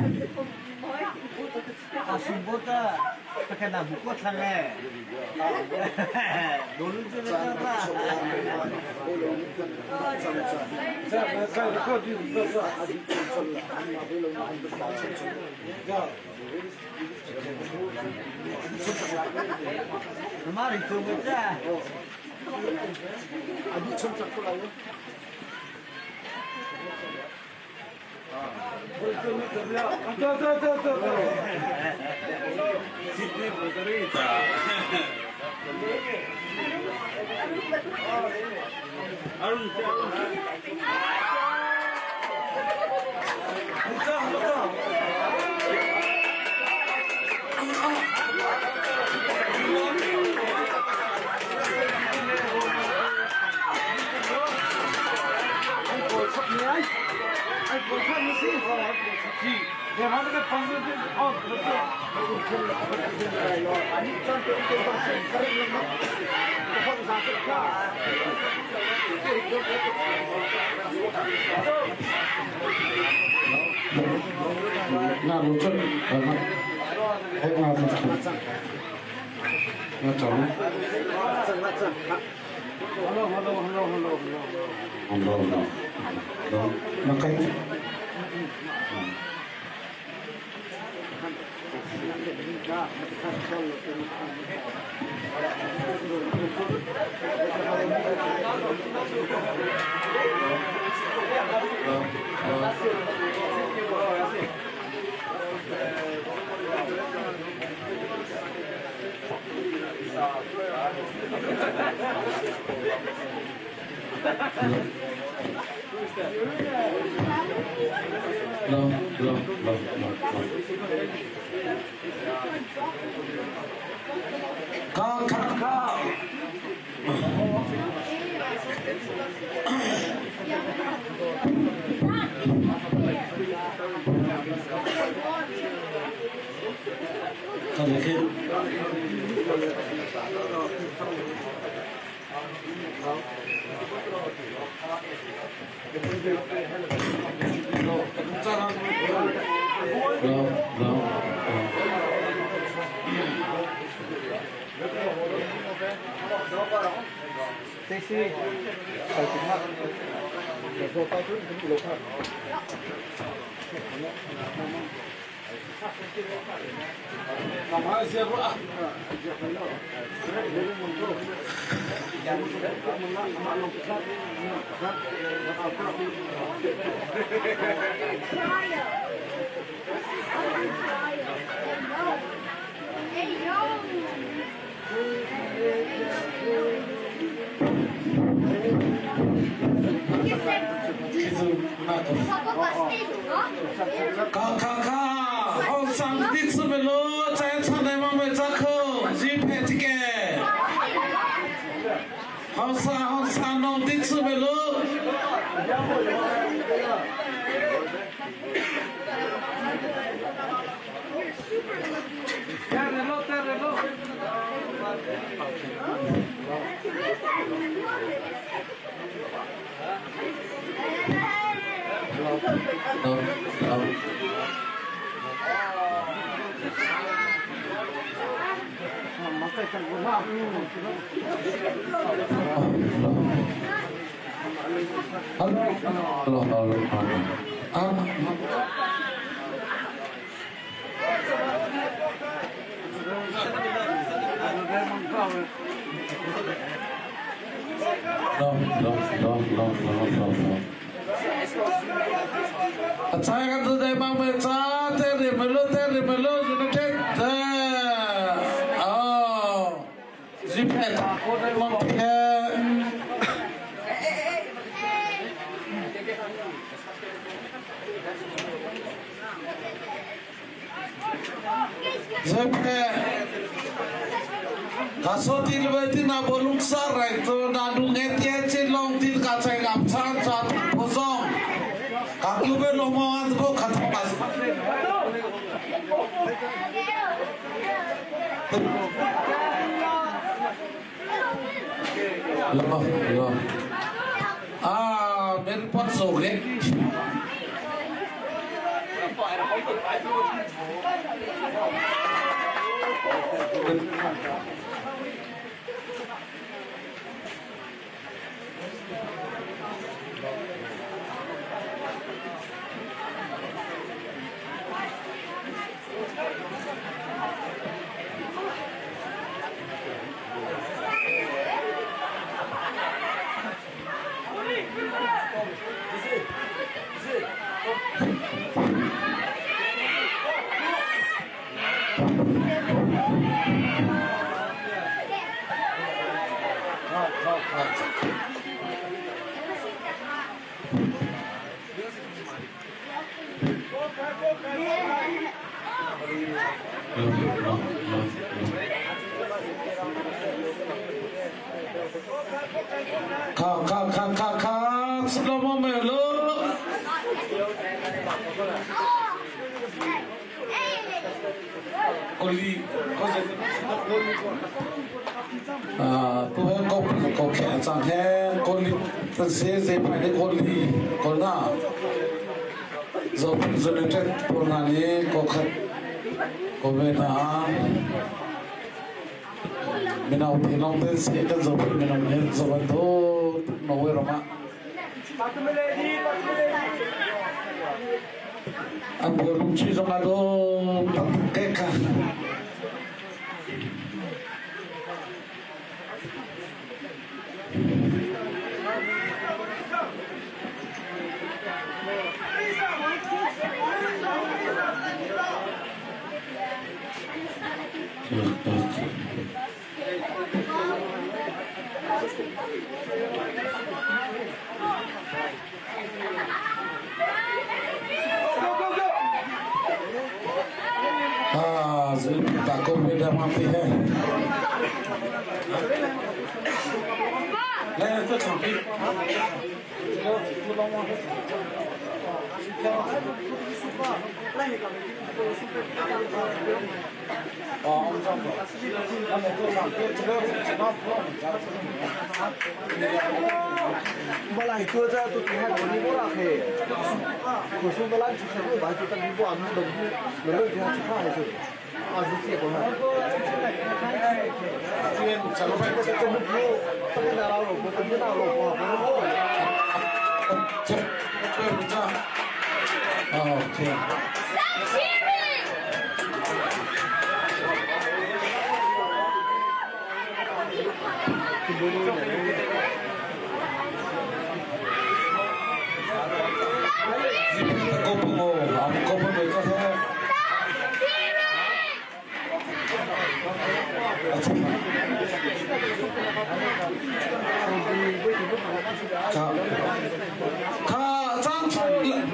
Kha kha kha hong sang ti chu me lo chai chan dai mang me cha kho ji phe ti ke hong sa hong sa nong ti chu me lo.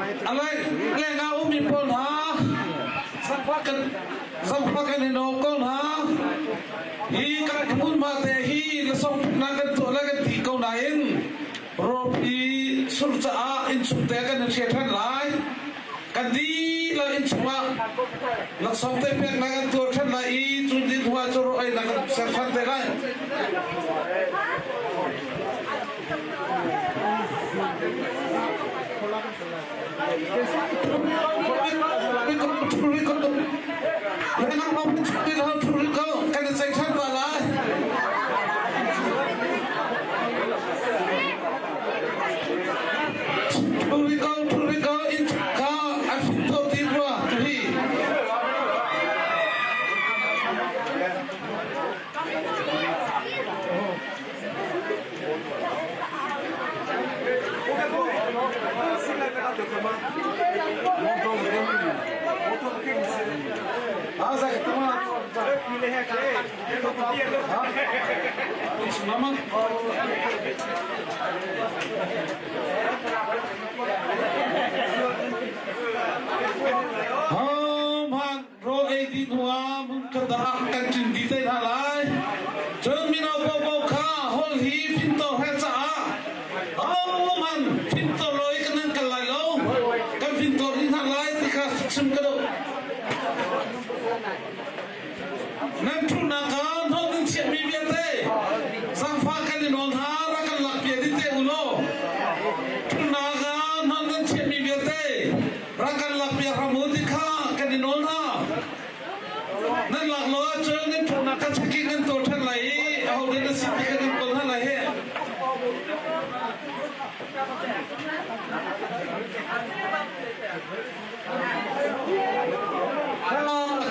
Alai leng ah ummi pawl hna kan zangfah kan in nawl ko hna. Hi kan hmunhma te hi lasong phuknak kan tuah lai kan ti ko nain rawpi sur caah innchung te kan in hrial ṭhan lai. Kan dihlak innchung ah laksawng te peknak kan tuah ṭhan lai i cu din hnu ah cu rawl einak kan ser ṭhan te lai. Rawl ei dih hnuah hmunkhat ah kan ṭin dih te hna lai. Cun mino paohpaoh kha holh hi fimtawl he caah ahohmanh fimtawl lo i kan nan kal lai lo. Kan fimtawl dih hna lai ti kha chim ka duh. Nan ṭhutnak ah hnawt nan chiahmi vialte zaangfah kan i nawl hna rak kan lakpiak dih te u law ṭhutnak ah hnawt nan chiahmi vialte Rak kan lakpiak hram u ti kha kan i nawl hna. Nan lak lo ahcun nan ṭhawnnak kha checking nan tuah ṭhan lai i ahodah na si ti kha kan kawl hna lai hih.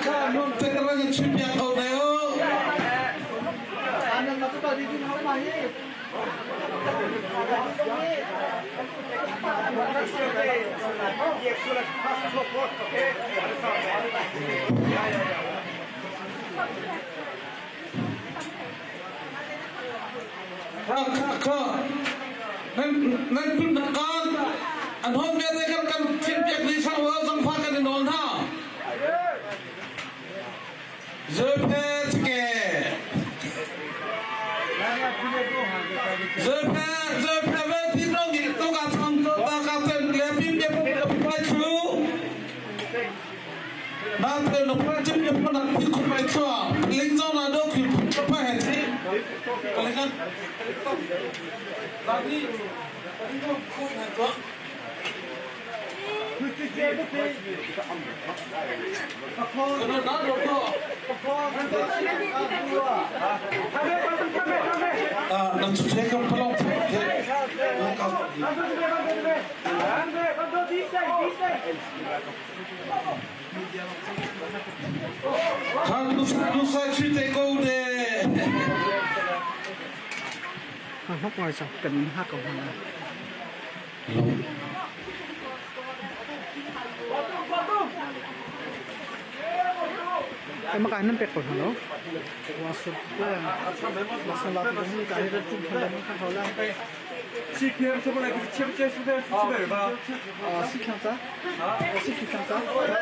Kha nun te rang in chuih piak ko ne u. Nan tunnak kaan an hon vialte kan kan thianpiak dih sang lo zangfah kan i nawl hna. Zephetke Zephe Zephe ve ti no gi to ka chang to ta ka ten le pim ye pu pai chu na te no pa chim ye pa na pi khu pai chu ling zo na do ki pa he chi ka le kan ta ni ko khu na to Hnok ngai cang kan in hak ko hna. Maka nan pek ko hna lo. Wasur la wasur la tu ni ka ni tum than kan hau la. 啊，是看啥？是看啥？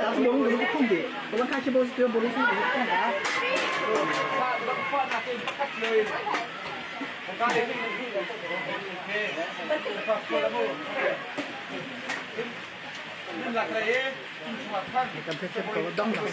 但是我们不空的，我们看起不是对不是看啥？Kan pek ko dong la ko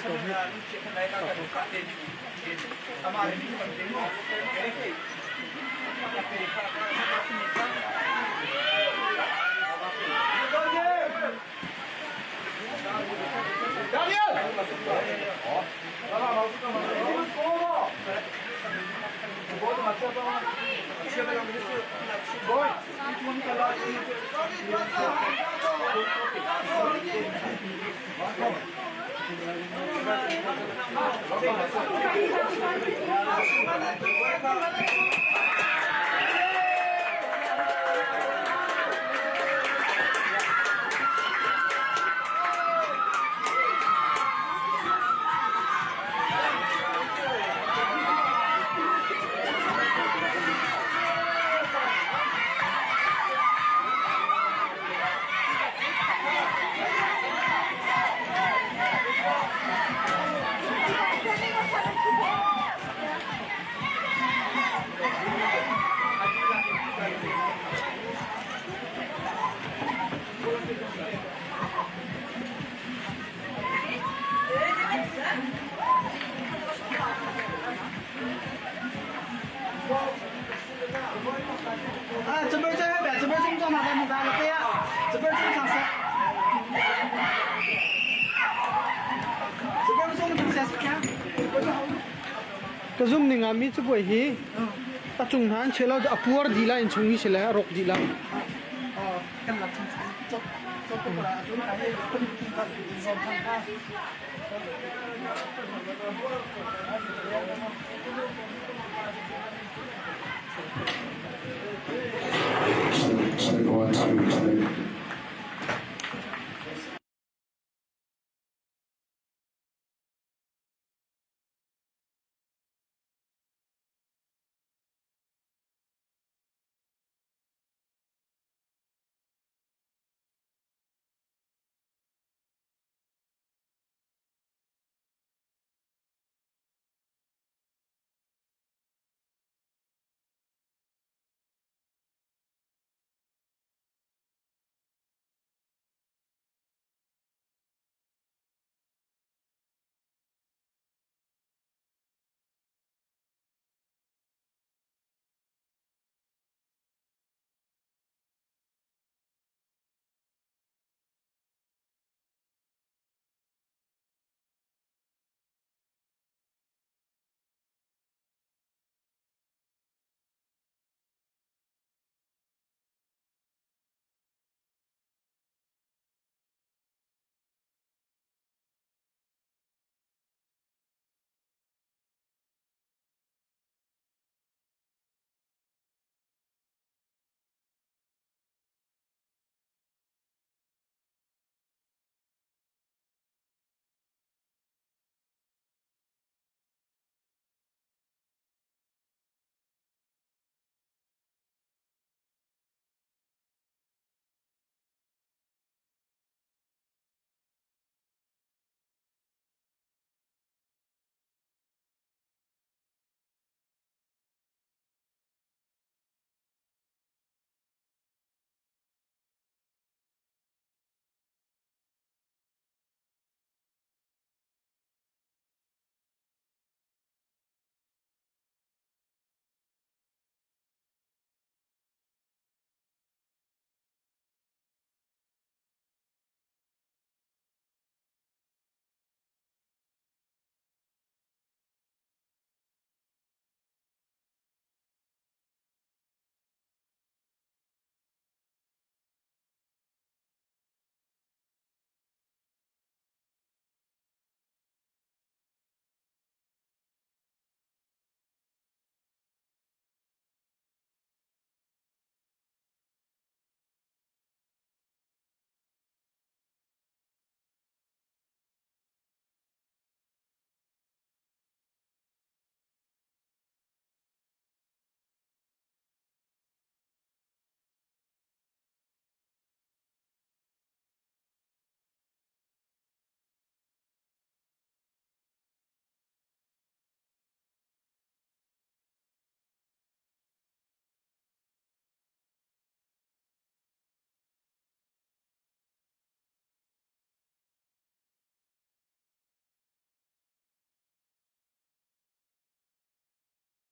Ka zum ning ah mi cabuai hi a cung hna an chia lo a puar dih lai in chung hi si le a rawk dih lai. Check one, two, check.